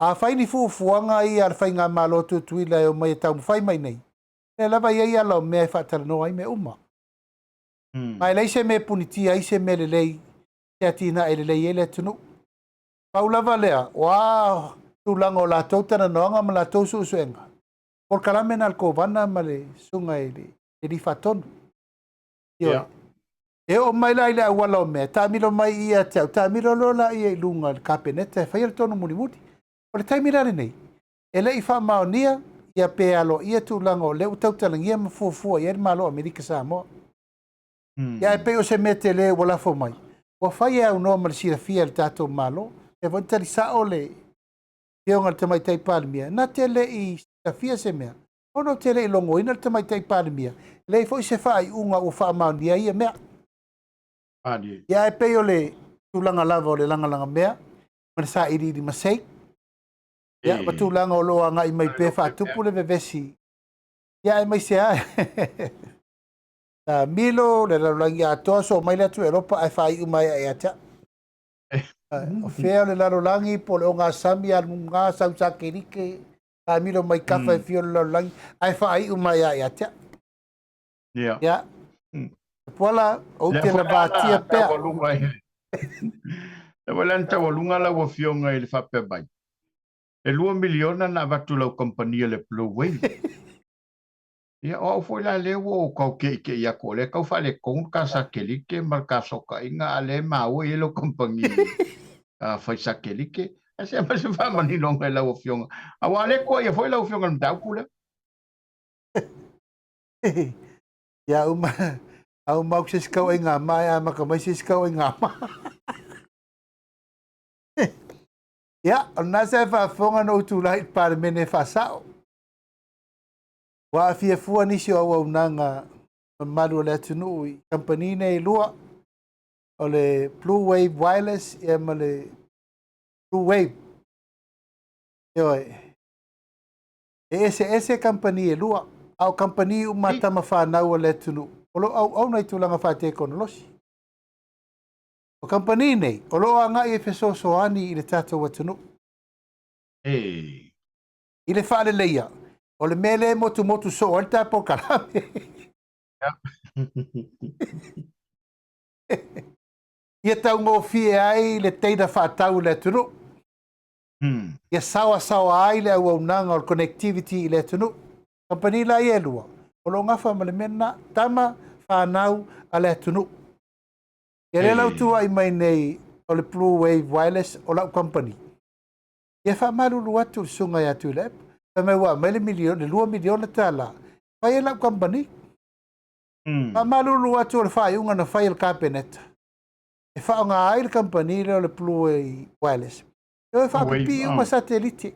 afai ni fuafuaga ia a le Faigamalo a Tutuila e omai e taumafai mai nei, lea lava e i ai ala o mea e faatalanoa ai mea uma. Ma e leai se mea e punitia ai se mea lelei, se atinae e lelei ai le atunuu. Pau lava lea, o a tulaga o latou talanoaga ma latou suesuega, polokalame na a le Kovana ma le susuga i le Alii Faatonu. Ioe. E oo mai la i le auala o mea, taamilo mai ia te au, taamilo loa laia i luga i le Kapeneta e faia le tonu mulimuli. O le taimi la lenei, e le i faamaonia ia pe aloaia tulaga o lea ua tautalagia ma fuafua i ai le Malo o Amerika Samoa. Ia ae pei o se mea tele ua lafo mai, ua fai e aunoa ma le silafia e le tatou Malo. E foi tali sao le afioga i le Tamaitai Palemia, na te le i silafia se mea, ona ou te le i logoina le Tamaitai Palemia, e leai foi se faaiuga ua faamaonia ai ia mea. Malie. Ia ae pei o le tulaga lava o le lagalagamea ma le sailiili masei, ia ma tulaga o lo o agai mai pea faatupu le vevesi, ia aemaise lava Milo, le lalolagi atoa, soo mai le atu Eropa ae faaiu mai ia te au. O fea o le lalolagi po o le ogasami aluga sau satelite, taamilo mai kafa e fia o le lalolagi ae faaiu mai ia te au. Ia. Puala, ou te lavatia pea. Lea foi la na taualuga lau Afioga i le faapea mai, e $2 miliona na avatu i lau kamupani le Blue Wave. Ia, o au foi la lea ua ou tau keʻikeʻi atu, o lea e tau faaletonu le ta satelite ma le ta fesootaiga, a o lea e maua e i ai lau kamupani fai satelite. Ae se aumai se faamaninoga i lau Afioga, aua o lea e tuuaia foi lau Afioga i le mataupu lea. Ia uma, a uma aku se isi tauaiga ma e amata mai se isi tauaiga ma. Ia, o lena sa e faafofoga na ou tulai i le Palemene e faasao. Ua aafia fua nisi o auaunaga mamalu o le atunuu i kamupani nei e lua, o le Blue Wave Wireless ia ma le Blue Wave. Ioe. E eseese kamupani e lua, a o kamupani uma a tama fanau a le atunuu, o lo o auauna i tulaga faatekonolosi. O kamupani nei, o lo o agai e fesoasoani i le tatou atunuu. I le faaleleia, o le mea lea e motumotu soo ai le ta polokalame. Ia taugofie ai le teina faatau i le atunuu. Ia saoasaoa ai le auaunaga o le connectivity i le atunuu. Kamupani la ia e lua, o lo o gafa ma le mea lena, tama fanau a le atunuu. Ia lea la ua tuuai mai nei o le Blue Wave Wireless o lau kamupani. Ia faamalulu atu le susuga ia Tuilaepa, fai mai ua aumai le miliona, le $2 miliona fai ai lau kamupani. Faamalulu atu o le faaiuga na fai e le Kapeneta e faaaoga ai le kamupani lea o le Blue Wave Wireless. E o e faapipii uma satelite.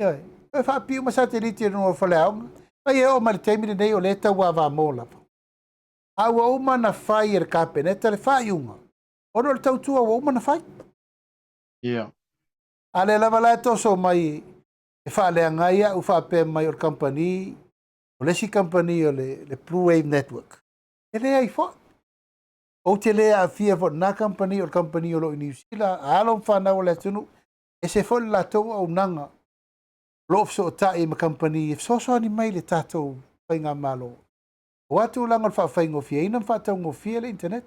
Ioe, e o e faapipii uma satelite i luga o faleaoga. Mai e oo mai le taimi lenei o lea e tau avamo lava. A ua uma na fai e le Kapeneta le faaiuga, ona o le tautua ua uma na fai. A lea lava la e toso mai e faaleaga ai au faapea mai o le kamupani, o le isi kamupani o le Blue Wave Network. E leai foi. Ou te le aafia foi i lena kamupani, o le kamupani o lo o i Niu Sila, a alo ma fanau a le atunuu, ese foi le latou auaunaga o lo o fesootai ma kamupani e fesoasoani mai i le tatou faigamalo. Aua tulaga o le faafaigofieina ma faataugofie le internet.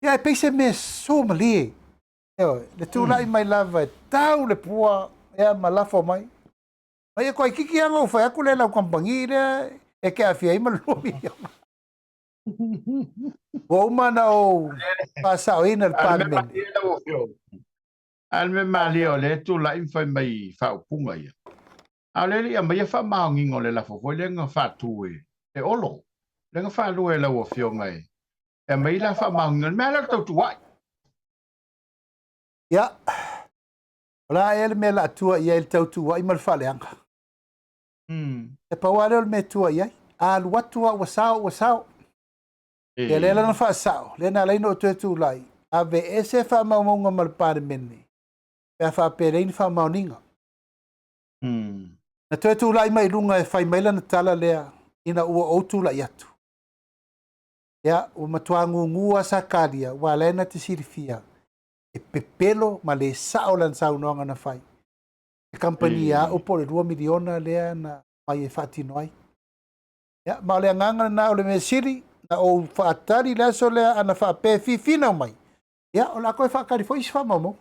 Ia, e pei se mea somalie. Ioe, le tulai mai lava e tau le pua ia ma lafo mai. Ma ia toaitiiti lava ona ou fai atu lea i lau kamupani lea e te aafia ai ma le $2 miliona. Ua uma ona ou faasaoina le Palemene. A o le mea malie o lea e tulai ma fai mai faaupuga ia. A o lea e le i aumaia faamaoniga o le lafo foi lea na faatu e Olo, lea na faalua e lau Afioga e aumai la faamaoniga. O le mea lea o le tautuuai. Ia, o le a ea le mea o le a tua i ai le tautuuai ma le faaleaga? E pau lava lea o le mea e tua i ai. A alu atu lava ua sao, ua sao. Ia lea la na faasao, lea na ala ai ona ou toe tulai, aveese faamaumauga ma le Palemene pe a faapea e leai ni faamaoniga. Na toe tulai mai i luga e fai mai lana tala lea ina ua ou tulai atu. Ia, ua matua gugu lava Sakaria, aua o la e na te silafia e pepelo ma le sao lana saunoaga na fai. Le kamupani a au po o le $2 miliona lea na aumai e faatino ai. Ia, ma o le agaga lena o le mea sili, na ou faatali i le aso lea, ana faapea e fifinau mai, ia, o le a toe faatali foi isi faamaumauga.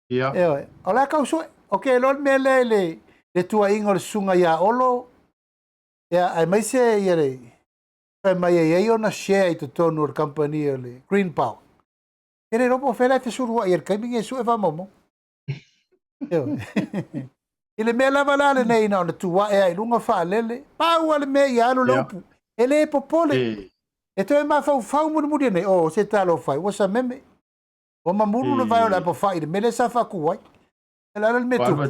Ia. Ioe, o le a tau sue. Ou te iloa le mea lea i le, le tuuaiga o le susuga ia Olo, ia, aemaise ia le, fai mai e i ai ona share i totonu o le kamupani o le Green Power. E le iloa po o fea la e fesulua'i ai i le taimi lenei e sue faamaumauga. Ioe. I le mea lava la lenei na ona tu ae lava i luga faalele, pau lava le mea ia alu le upu. E le popole. E toe mafaufau mulimuli nei, oh, se talofa e, ua sameme. Ua mamulu le vae o le apafai i le mea lea sa faatu ai. O le a la le mea tupu?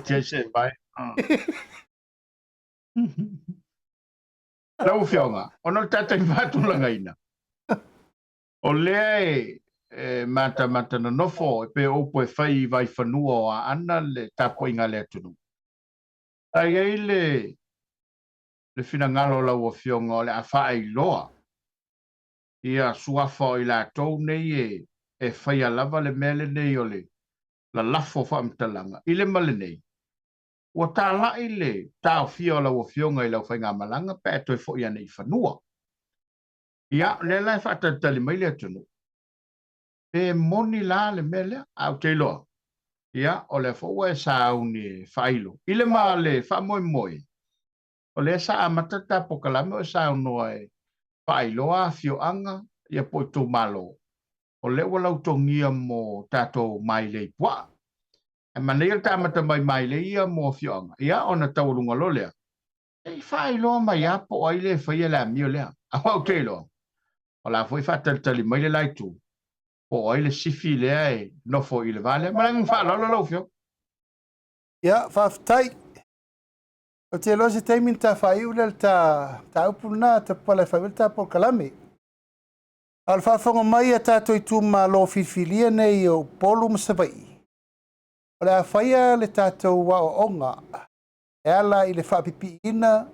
Lau Afioga, ona o le tatou faatulagaina, o lea e matamata nonofo e pei o upu e fai i vaifanua o Aana le tapuaiga a le atunuu. Sa i ai le finagalo o lau Afioga o le a faailoa ia suafa o i latou nei e faia lava le mea lenei o le lalafo faamatalaga i le ma lenei, ua talai le taofia o lau Afioga i lau faigamalaga pe a e toe foi ane i fanua. Ia, o lea la e faatalitali mai le atunuu, pe moni la le mea lea, ae ou te iloa, ia, o lea foi ua e sauni e faailo. I le ma le faamoemoe, o lea sa amata le ta polokalame o e saunoa e faailoa afioaga ia po o itumalo, o lea ua lautogia mo tatou mailei puaa. Ae manaia le ta amata mai mailei ia mo afioaga, ia ona taualuga loa lea, se i faailoa mai lava po o ai le faia le amio lea. Aua ou te iloa, o la foi e faatalitali mai le la itu, po o ai le sifi lea e nofo i le va lea. Ma le agaga faaaloalo lau Afioga. Ia, faafetai. Ou te iloa se taimi ona ta faaiu lea i le ta mataupu lena, Tapupala e faaiu ai le ta polokalame. A o le faafofoga mai a tatou itumalo filifilia nei o Upolu ma Savaii, o le a faia le tatou aoaoga e ala i le faapipiiina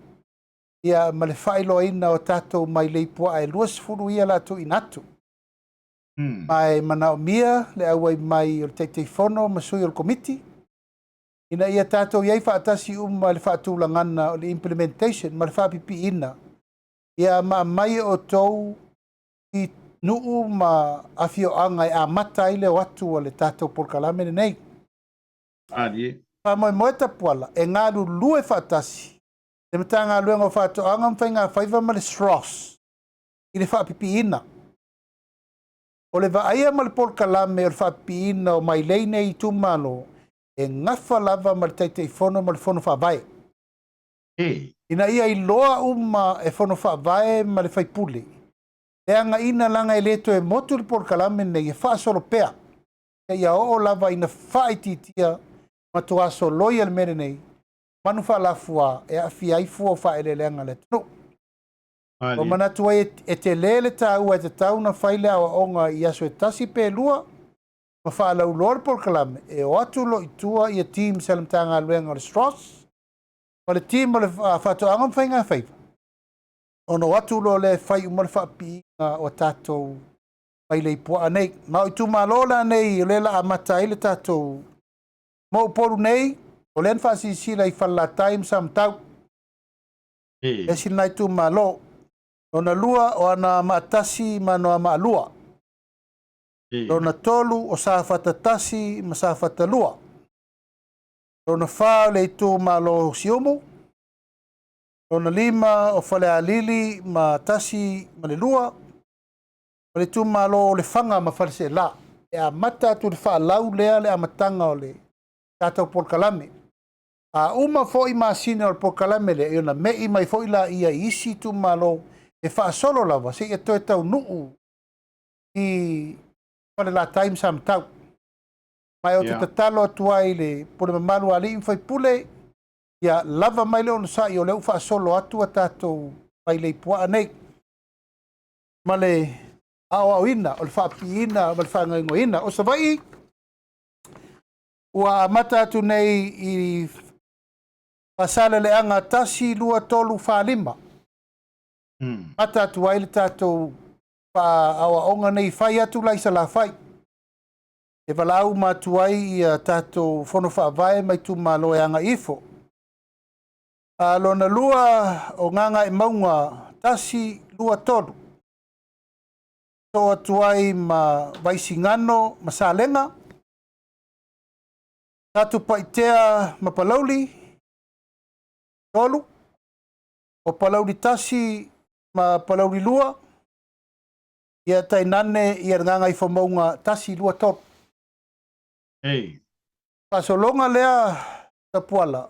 ia ma le faailoaina o tatou mailei puaa e 20 ia la tuuina atu. Ma e manaomia le auai mai o le Taitaifono ma sui o le Komiti ina ia tatou i ai faatasi uma i le faatulagana o le implementation ma le faapipiiina ia ma aumai e outou i nuu ma afioaga e amata ai le o atu a le tatou polokalame lenei. Malie. Faamoemoe Tapuala e galulue faatasi le Matagaluega o Faatoaga ma Faigafaiva ma le SROS i le faapipiina. O le vaaia ma le polokalame o le faapipiina o mailei nei itumalo e gafa lava ma le Taitaifono ma le Fono Faavae. Ina ia iloa uma e Fono Faavae ma le Faipule le againa leaga e le toe motu le polokalame lenei e faasolo pea seia oo lava ina faaitiitia matua soloia le mea lenei manu faalafua e aafia ai fua o faaeleeleaga a le atunuu. Ua manatu ai e tele le taua e tatau ona fai le aoaoga i aso e tasi pe lua ma faalauiloa le polokalame e o atu loa i tua ia teams a le Matagaluega o le SROS ma le team o le Faatoaga ma Faigafaiva ona o atu loa lea e fai uma le faapipiiga o tatou mailei puaa nei. Ma o itumalo la nei o lea la amata ai le tatou mo Upolu nei, o lea na faasilasila i Falelatai ma Samatau. Esi lena itumalo. Lona lua o Anoamaa 1 ma Anoamaa 2. Lona tolu o Safata 1 ma Safata 2. Lona fa o le itumalo o Siumu. Lona lima o Falealili ma 1 ma le 2. Ma le itumalo o Lefaga ma Faleseela. E amata atu i le faalau lea le amataga o le tatou polokalame. A uma foi masina o le polokalame lea, ia ona me'i mai foi laia i isi itumalo e faasolo lava seia toe taunuu i Falelatai ma Samatau. Ma e ou te tatalo atu ai i le pule mamalu a alii ma faipule, Ia lava mai le onosai o lea ua faasolo atu a tatou mailei puaa nei ma le aoaoina o le faapiina ma le faagaoioiga. O Savaii ua amata atu nei i Faasaleleaga 1, 2, 3, 4, 5. Amata atu ai le tatou faaoaoga nei, fai atu la i Salafai. E valaau uma atu ai ia tatou fono faavae ma itumalo e agai ifo. A lona lua o Gagaemauga 1, 2, 3. Sosoo atu ai ma Vaisigano ma Salega, Satupaitea ma Palauli, 3. O Palauli 1 ma Palauli 2, ia tainane ia le Gagaifomauga 1, 2, 3. Ei. Faasologa lea Tapuala,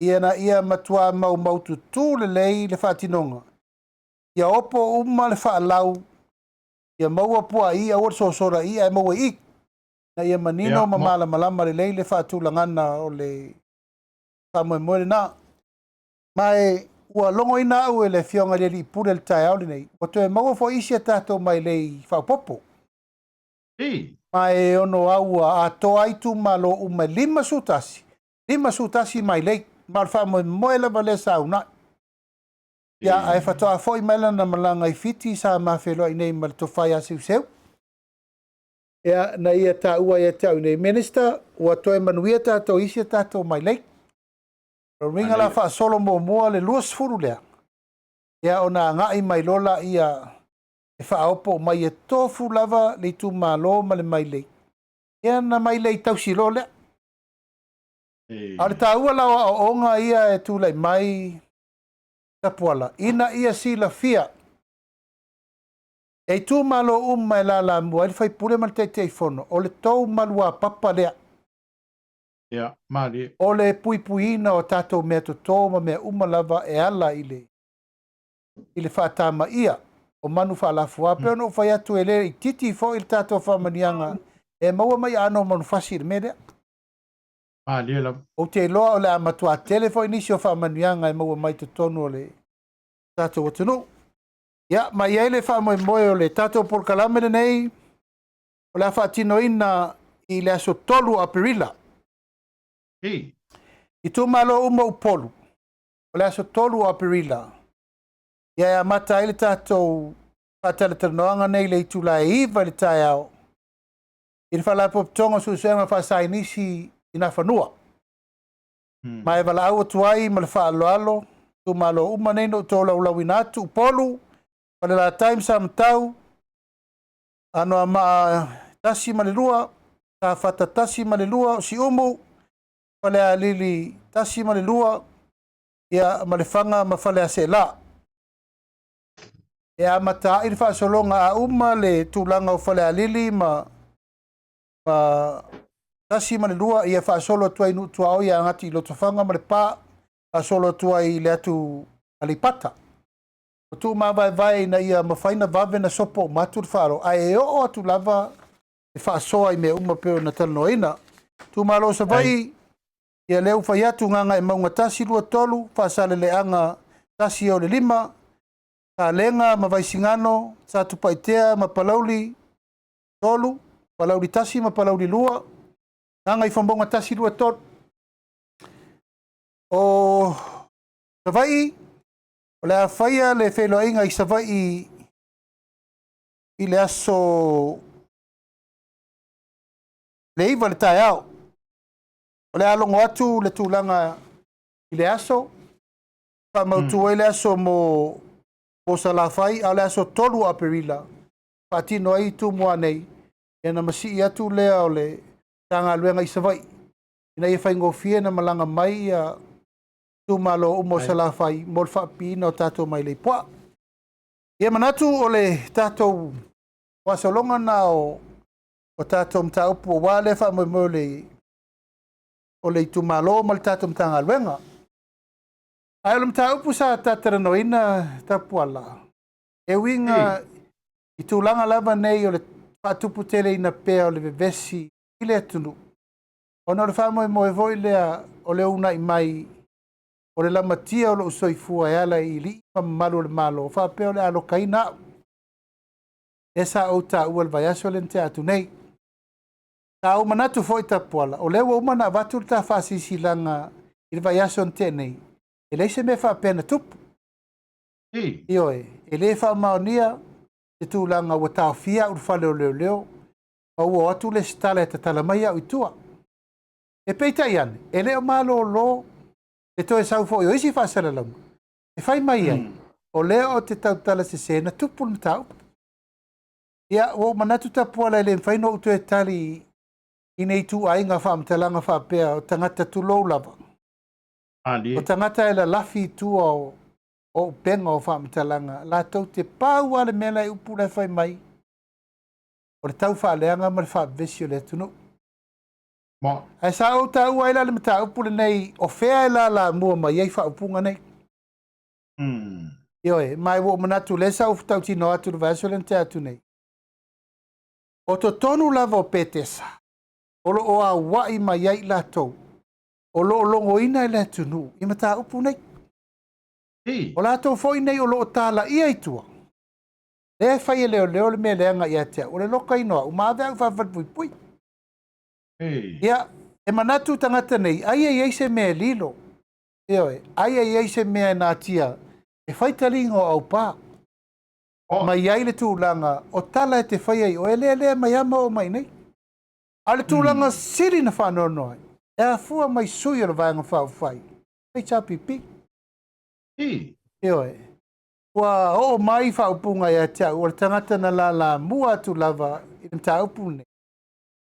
ina ia matua maumaututu lelei le faatinoga. Ia opo uma le faalau, ia maua puaa i, aua le sosola i, ae maua i. Na ia manino ma malamalama lelei le faatulagana o le faamoemoe lena. Ma e ua logoina au e le Afioga i le Alii Pule i le taeao lenei, ua toe maua foi isi a tatou mailei faaopoopo. Ei. Ma e ono au ua atoa ai itumalo uma e 51, 51 mailei. Ma o le faamoemoe lava lea sa uunai. Ia, ae faatoa foi mai lana malaga i Fiti sa ma feiloai nei ma le tofa ia Seuseu. Ia, na ia taua ia te au nei, Minister, ua toe manuia tatou isi a tatou mailei. O le uiga la faasolo muamua le 20 lea, ia ona agai mai loa laia e faaopoo mai e tofu lava le itumalo ma le mailei. Ia na mailei tausi loa lea. A o le taua la o aoaoga ia e tulai mai Tapuala, ina ia silafia e itumalo uma e lalamua ai le faipule ma le Taitaifono, o le tou maluapapa lea. Ia, malie. O le puipuiina o tatou mea toto ma mea uma lava e ala i le i le faatamaia o manu faalafua. Pei ona ou fai atu e le itiiti foi le tatou faamanuiaga e maua mai aano o manufasi i le mea lea. Malie lava. Ou te iloa o le a matua tele foi nisi o faamanuiaga e maua mai totonu o le tatou atunuu. Ia, ma i ai le faamoemoe o le tatou polokalame lenei, o le a faatinoina i le aso 3 o Aperila. Ei. Itumalo uma o Upolu, o le aso 3 o Aperila, ia e amata ai le tatou faatalatalanoaga nei i le itula e 9 i le taeao i le Faalapotopotoga o Suesuega Faasaienisi i Nafanua. Ma e valaau atu ai ma le faaaloalo itumalo uma nei na ou tolaulauina atu, Upolu, Falelatai ma Samatau, Anoamaa 1 ma le 2, Safata 1 ma le 2, o Siumu, Falealili 1 ma le 2, ia ma Lefaga ma Faleaseela. E amata ai le faasologa a uma le tulaga o Falealili ma ma 1 ma le 2, ia faasolo atu ai i nuu tuaoi ia agati i Lotofaga ma Lepa, faasolo atu ai i le atu Aleipata. O tuumavaevae ina ia mafai na vave na sopo uma atu le faalo, ae oo atu lava le faasoa i mea uma pei ona talanoaina. Itumalo o Savaii, ia lea ua fai atu, Gagaemauga 1, 2, 3, Faasaleleaga 1 o le 5, Salega ma Vaisigano, Satupaitea ma Palauli 3, Palauli 1 ma Palauli 2, Gagaifomauga 1, 2, 3. O Savaii, o le a faia le feiloaiga i Savaii i le aso le 9 i le taeao. O le a logo atu le tulaga i le aso, faamautu ai le aso mo Salafai, a o le aso 3 o Aperila, faatino ai Tumua nei, ia na masii atu lea o le Matagaluega i Savaii, ina ia faigofie na malaga mai ia itumalo uma o Salafai mo le faapipiina o tatou mailei puaa. Ia manatu o le tatou faasologa na o tatou mataupu aua lea faamoemoe o le itumalo ma le tatou Matagaluega. Ae o le mataupu sa talatalanoaina Tapuala, e uiga i tulaga lava nei o le faatuputeleina pea o le vevesi i le atunuu, ona o le faamoemoe foi lea o le uunai mai. O le lamatia o lou soifua e ala i alii ma mamalu o le Malo, faapea o le a alokaina au. Lea sa ou taua i le vaiaso lea na tea atu nei. Sa ou manatu foi Tapuala, o lea ua uma ona avatu le ta faasilasilaga i le vaiaso na tea nei, e leai se mea faapea na tupu. Ioe, e le faamaonia se tulaga ua taofia au i le fale o leoleo ma ua o atu lesitala e tatala mai au i tua. E peitai ane, e le o malolo le toe sau foi o isi faasalalauga e fai mai ai, o lea ou te tautala sese na tupu le mataupu. Ia, ua ou manatu Tapuala e le mafai ona ou toe tali i nei ituaiga faamatalaga faapea o tagata tulou lava. O tagata e lalafi i tua o upega o faamatalaga, latou te pau lava le mea la e upu la e fai mai, o le taufaaleaga ma le faavevesi o le atunuu. Ae sa ou taua ai la le mataupu lenei, o fea e lalamua mai ai faaupuga nei? Ioe, ma ua ou manatu lea sa ou tautino atu i le vaiaso lea na tea atu nei. O totonu lava o Petesa, o lo o auai mai ai i latou, o lo o logoina e le atunuu i mataupu nei. O latou foi nei o lo o talaia i tua, lea e fai e leoleo le mea leaga ia te au, o le lokaina o au, ma ave au i faafalepuipui. Ia, e manatu tagata nei, ai e i ai se mea e lilo. Ioe, ai e i ai se mea e natia, e fai taliga o aupa. Ma i ai le tulaga o tala e te faia i oe, lea lea mai ama oo mai nei. A o le tulaga sili na faanoanoa ai, e afua mai sui o le Vaega Faaupufai, HRPP. Ioe, ua oo mai faaupuga ia te au, o le tagata na lalamua atu lava i le mataupu lenei,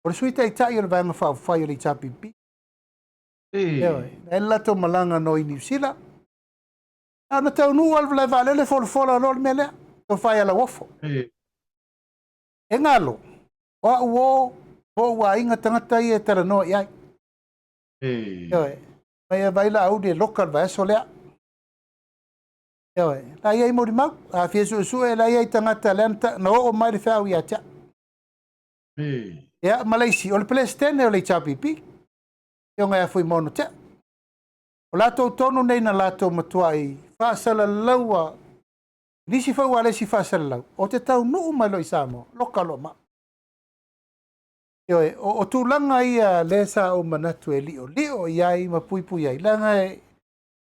o le Sui Taitai o le Vaega Faaupufai o le HRPP. Ioe, na i ai le latou malaga na o i Niu Sila, a na taunuu lava i le malae vaalele folafola loa le mea lea, tofa ia Lauofo. E galo, o au o, o ou aiga tagata ia e talanoa i ai. Ioe, mai e vai Laauli e loka le vaiaso lea. Ioe, la i ai molimau, a fia suesue, la i ai tagata lea na oo mai le feau ia te au. Ia, ma le isi, o le Peresetene o le HRPP, afioga ia Fuimaono Tea. O latou tonu nei na latou matuai faasalalaua nisi foi ua le isi faasalalau, o te taunuu mai loa i Samoa, loka loa ma. Ioe, o tulaga ia lea sa ou manatu e liolio i ai ma puipui ai, leaga e,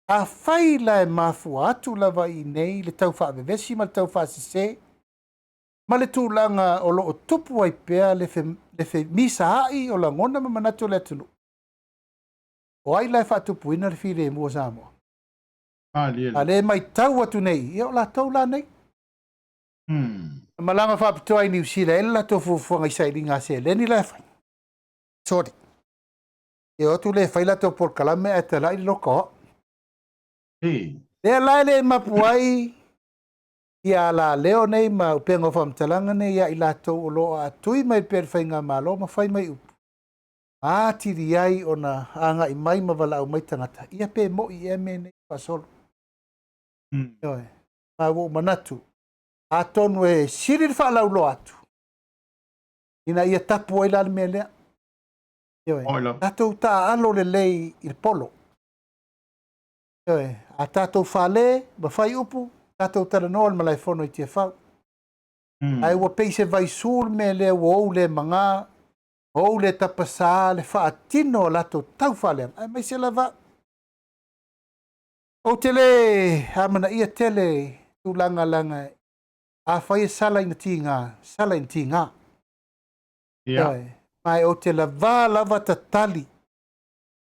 afai la e mafua atu lava i inei le tau faavevesi ma le tau faasese, ma le tulaga o lo o tupu ai pea le femisaai o lagona ma manatu o le atunuu, o ai la e faatupuina le filemu o Samoa? A lea e matau atu nei, ia o latou la nei. Na malaga faapitoa i Niu Sila e i ai le latou fuafuaga i sailiga a seleni la e fai. Sorry. E o atu le fai latou polokalame ae talai le loka o au. Lea la e le mapu ai ia alaleo nei ma upega o faamatalaga nei ia i latou o lo o aatui mai pea i le faigamalo ma fai mai upu, ma atili ai ona agai mai ma valaau mai tagata, ia pe moi ea mea nei faasolo. Ioe. Ma ua ou manatu, atonu e sili le faalauloa atu, ina ia tapu ai la le mea lea. Ioe. Tatou taaalo lelei i le polo. Ioe. A tatou fale ma fai upu, tatou talanoa i le malaefono i Tiafau. Ae ua pei se vaisu le mea lea ua ou le maga, ma ou le tapasā le faatino o latou taufaaleaga, aemaise lava ou te le amanaia tele tulaga leaga afai e sala ina tiga, sala ina tiga. Ioe. Ma ou te lavā lava tatali,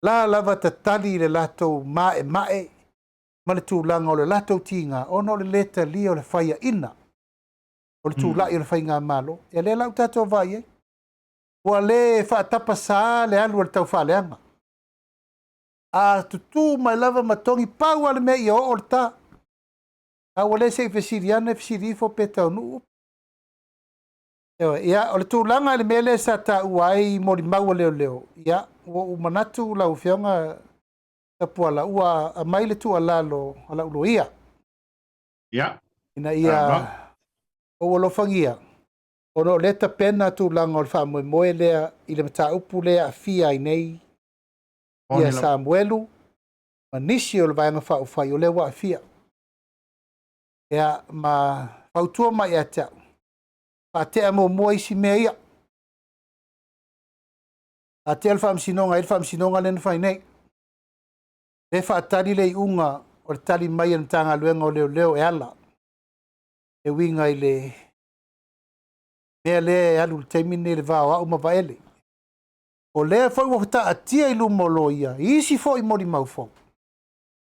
la lava tatali i le latou maemae ma le tulaga o le latou tiga, ona o le lē talia o le faiaina o le tulai o le faigamalo. Ia lea la ua tatou vaai ai, ua le faatapasā le alu a le taufaaleaga. A tutū mai lava ma togi, pau lava le mea ia oo le ta. A ua le se i fesili ane, fesili ifo pe taunuu upu. Ioe, ia, o le tulaga i le mea lea sa taua ai molimau a leoleo, ia, ua ou manatu lau Afioga Tapuala, ua aumai le tuualalo a lau loia. Ina ia ou alofagia, ona o lea tapena tulaga o le faamoemoe lea i le mataupu lea e aafia ai nei ia Samuelu. Ma nisi o le Vaega Faaupufai o lea ua aafia. Ia, ma fautua mai ia te au, faatea muamua isi mea ia. Faatea le faamasinoga, e i ai le faamasinoga lea na fai nei. Lea e faatali le iuga o le tali mai a le Matagaluega o Leoleo e ala e uiga i le mea lea e alu i le taimi lenei i le va o au ma Vaele. O lea foi ua taatia i luma o loia i isi foi molimau fou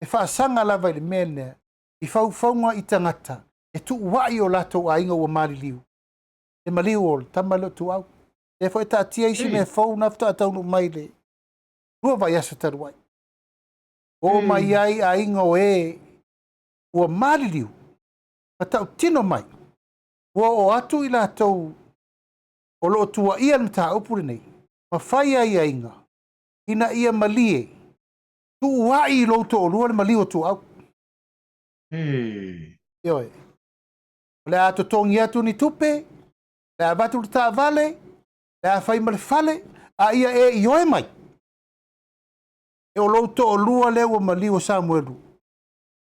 e faasaga lava i le mea lea i faufauga i tagata e tuuai o latou aiga ua maliliu le maliu o le tama lea o Tuau. Lea foi e taatia isi mea fou na faatoa taunuu mai le 2 vaiaso talu ai. Oo mai ai aiga o e ua maliliu ma tautino mai ua oo atu i latou o lo o tuuaia le mataupu lenei ma fai aiaiga ina ia malie tuuai i lou toalua le maliu o Tuau. Ioe. O le a totogi atu ni tupe, o le a avatu le taavale, o le a fai ma le fale, a ia e ioe mai. E o lou toalua lea ua maliu o Samuelu.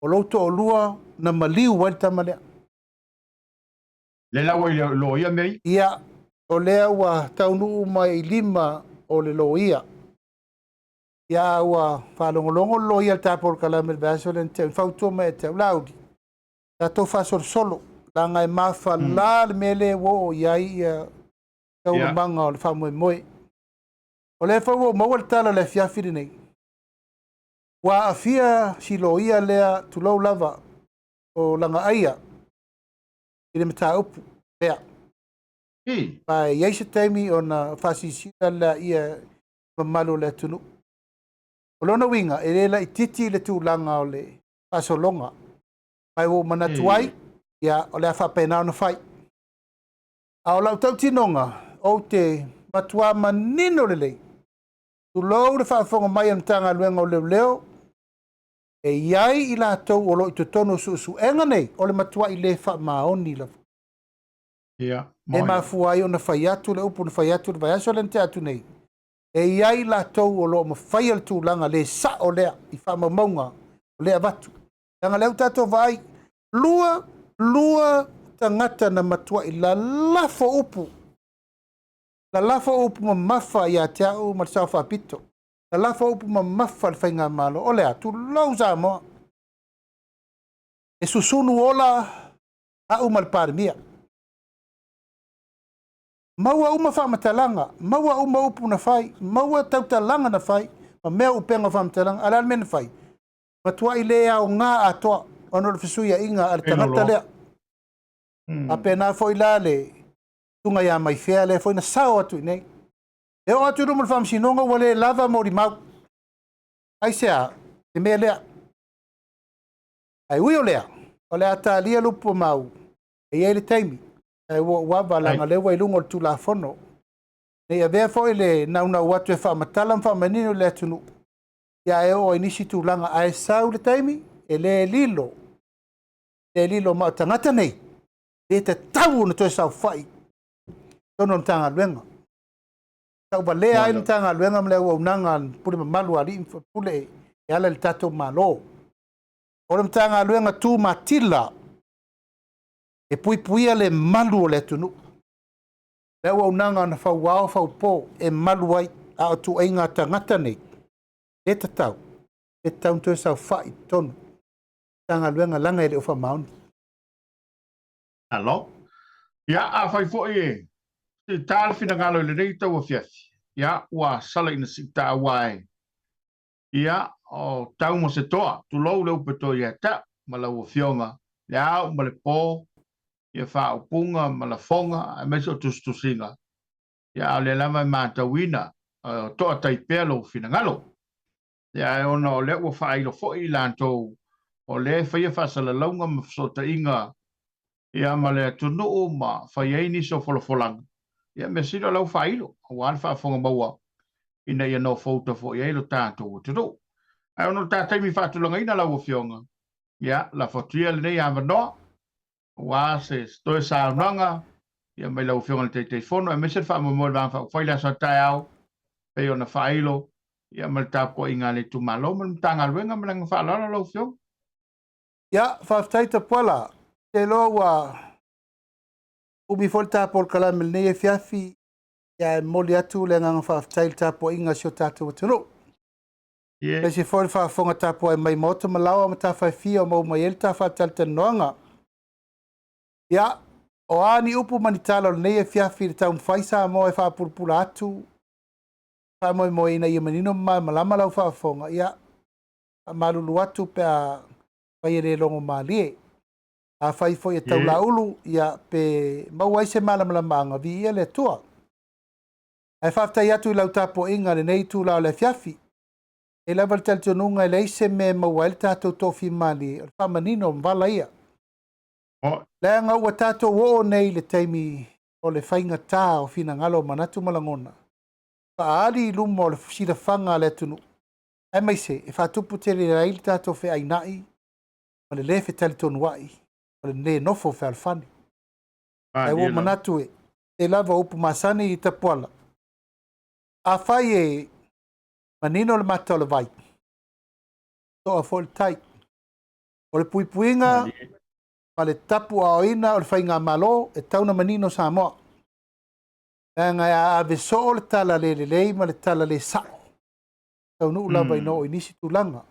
O lou toalua na maliu ai le tama lea. Le la ua i le loia mea ia? Ia, o lea ua taunuu mai i lima o le loia. Ia, ua faalogologo le loia i le ta polokalame i le vaiaso lea na tea, fautua mai ia te au, Laauli, tatou faasolosolo, leaga e mafala le mea lea ua oo i ai ia taualumaga o le faamoemoe. O lea foi ua ou maua le tala i le afiafi lenei, ua aafia si loia lea, tulou lava, o Lagaaia i le mataupu lea. Ma e i ai se taimi ona faasilasila lea i mamalu o le atunuu. O lona uiga, e le laitiiti le tulaga o le faasologa. Ma ua ou manatu ai, ia, o le a faapena ona fai. A o lau tautinoga, ou te matua manino lelei, tulou le faafofoga mai a le Matagaluega o Leoleo, e i ai i latou o lo o i totonu o suesuega nei, o le matuai le faamaoni lava. E mafua ai ona fai atu le upu na fai atu le vaiaso lea na tea atu nei, e i ai latou o lo o mafaia le tulaga le sao lea i faamaumauga o lea avatu. Leaga lea ua tatou vaai, 2 tagata na matuai lalafo upu, lalafo upu mamafa ia te au ma le Sao Faapito, lalafo upu mamafa le Faigamalo, o le a, tulou Samoa, e susunu ola au ma le Palemia. Maua uma faamatalaga, maua uma upu na fai, maua tautalaga na fai, ma mea upega o faamatalaga. A o le a le mea na fai? Matuai le aoga atoa ona o le fesuiaiga a le tagata lea. A pena foi la le susuga ia Maifea lea foi na sao atu i nei. E oo atu i luma o le faamasinoga ua le lava molimau. Aisea? Le mea lea. Ae ui o lea, o le a talia lupu mau, e i ai le taimi. Ae ua ou ava leaga lea ua i luga o le Tulafono. Ne i avea foi le naunau atu e faamatala ma faamanino i le atunuu, ia e oo ai nisi tulaga, ae sau le taimi, e le lilo, le lilo ma o tagata nei, le tatau ona toe saofai totonu o le Matagaluega. Tauvalea ai le Matagaluega ma le auaunaga a le pule mamalu a alii ma faipule e ala i le tatou Malo. O le Matagaluega tumatila e puipuia le malu o le atunuu. Le auaunaga na fauao faupo e malu ai, a o tuuaiga tagata nei, le tatau, le tatau ona toe saofai i totonu Matagaluega leaga e le o faamaoni. Alo. Ia, afai foi e siita le finagalo i lenei tauafiafi, ia, ua sala ina siita aua e, ia, o tau ma se toa, tulou le upu e toe ia te au, ma lau afioga, le ao ma le po, ia faaupuga ma lafoga, aemaise o tusitusiga, ia, a o lea lava e matauina, o toatai pea lou finagalo. Ia, ae ona o lea ua faailo foi i latou o lea e faia faasalalauga ma fesootaiga ia ma le atunuu ma fai ai nisi o folafolaga, ia mea sili o la ua faailo aua le faafofoga maua ina ia nofouta foi ai lo tatou atunuu. Ae ona o le ta taimi faatulagaina lau Afioga, ia lafo atu ia lenei avanoa aua se toe saunoaga ia mai lau Afioga i le Taitaifono, aemaise le faamoemoe o le Vaega Faaupufai i le aso a taeao, pei ona faailo. Ia ma le tapuaiga a le itumalo ma le Matagaluega ma le agaga faaaloalo lau Afioga. Ia, faafetai Tapuala. Ou te iloa ua umi foi le ta polokalame i lenei afiafi, ia ae momoli atu le agaga faafetai i le tapuaiga a si o tatou atunuu. Aemaise foi le faafofoga tapuai mai Maota ma Laoa ma tafa e fia o maua mai ai le ta faatalatalanoaga. Ia, o a ni upu ma ni tala o lenei afiafi i le taumafai Samoa e faapulapula atu faamoemoe ina ia manino ma malamalama lau faafofoga, ia, faamalulu atu pe a fai e le logo malie. Afai foi e taulaulu, ia, pe maua ai se malamalamaaga, viia le Atua. Ae faafetai atu i lau tapuaiga i lenei itula o le afiafi. E i ai lava le talitonuga e leai se mea e maua ai le tatou toafimalie, o le faamanino o vala ia. Leaga ua tatou oo nei i le taimi o le faigata o finagalo o manatu ma lagona, faaali i luma o le silafaga a le atunuu, aemaise e faatupu tele ai le tatou feainai ma le le fetalitonuai ma le le nofo fealofani. Ae ua ou manatu e pei lava o upu masani i Tapuala, afai e manino le mata o le vai, toa foi le tai. O le puipuiga ma le tapuaaoina o le faigamalo e tau na manino Samoa. Leaga e ave soo le tala le lelei ma le tala le sao, taunuu lava ina oo i nisi tulaga.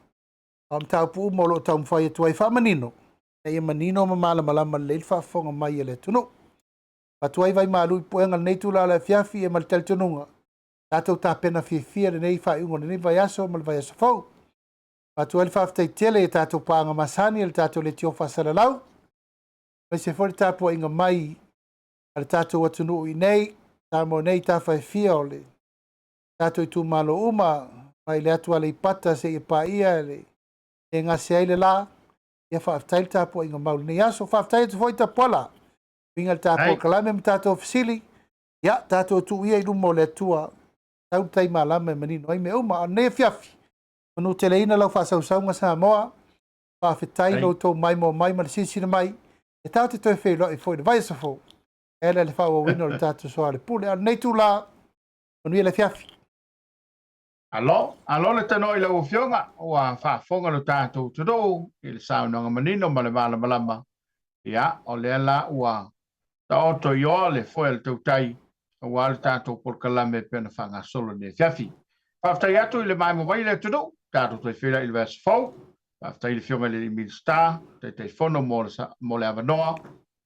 A o mataupu uma o lo o taumafai atu ai faamanino, ina ia manino ma malamalama lelei le faafofoga mai a le atunuu. Avatu ai vai malu i puega i lenei itula o le afiafi ia ma le talitonuga, tatou tapena fiafia lenei faaiuga o lenei vaiaso ma le vaiaso fou. Avatu ai le faafetai tele i a tatou paaga masani a le tatou leitio faasalalau, aemaise foi le tapuaiga mai a le tatou atunuu i nei, Samoa nei, tafa e fia o le tatou itumalo uma, mai le atu Aleipata seia paia le e gase ai le la. Ia faafetai le tapuaiga mau i lenei aso. Faafetai atu foi Tapuala, uiga le tatou kalame ma tatou fesili. Ia, tatou tuu ia i luma o le Atua, tau le tai malama e manino ai mea uma. A o lenei afiafi, manuteleina lau faasausauga Samoa, faafetai lo outou maimoa mai ma le silasila mai, e tatou te toe feiloai foi i le vaiaso fou, e ala i le faaauauina o le tatou soalepule. A o lenei itula, manuia le afiafi. Alo, alo le tanoa i lau Afioga, ua faafofoga lo tatou atunuu i le saunoaga manino ma le malamalama. Ia, o lea la ua taoto i oa le foe a le tautai aua le tatou polokalame e pei ona faagasolo i lenei afiafi. Faafetai atu i le maimoa mai i le atunuu, tatou toe feiloai i le vaiaso fou. Faafetai i le Afioga i le Minisita, Taitaifono mo le, mo le avanoa,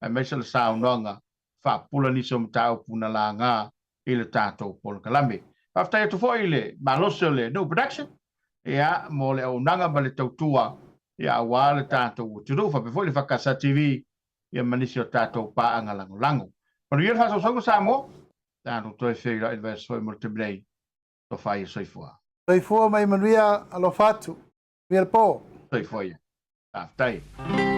aemaise o le saunoaga faapupula nisi o mataupu na laga i le tatou polokalame. Faafetai atu foi i le malosi o le Nuu Production ia, mo le auaunaga ma le tautua ia, aua le tatou atunuu, faapea foi le Fakasa TV ia, ma nisi o tatou paaga lagolago. Manuia le faasausauga Samoa, tatou toe feiloai i le vaiaso foi mo le taimi nei. Tofa ia soifua. Soifua ma ia manuia, alofa atu. Manuia le po. Soifua ia. Faafetai.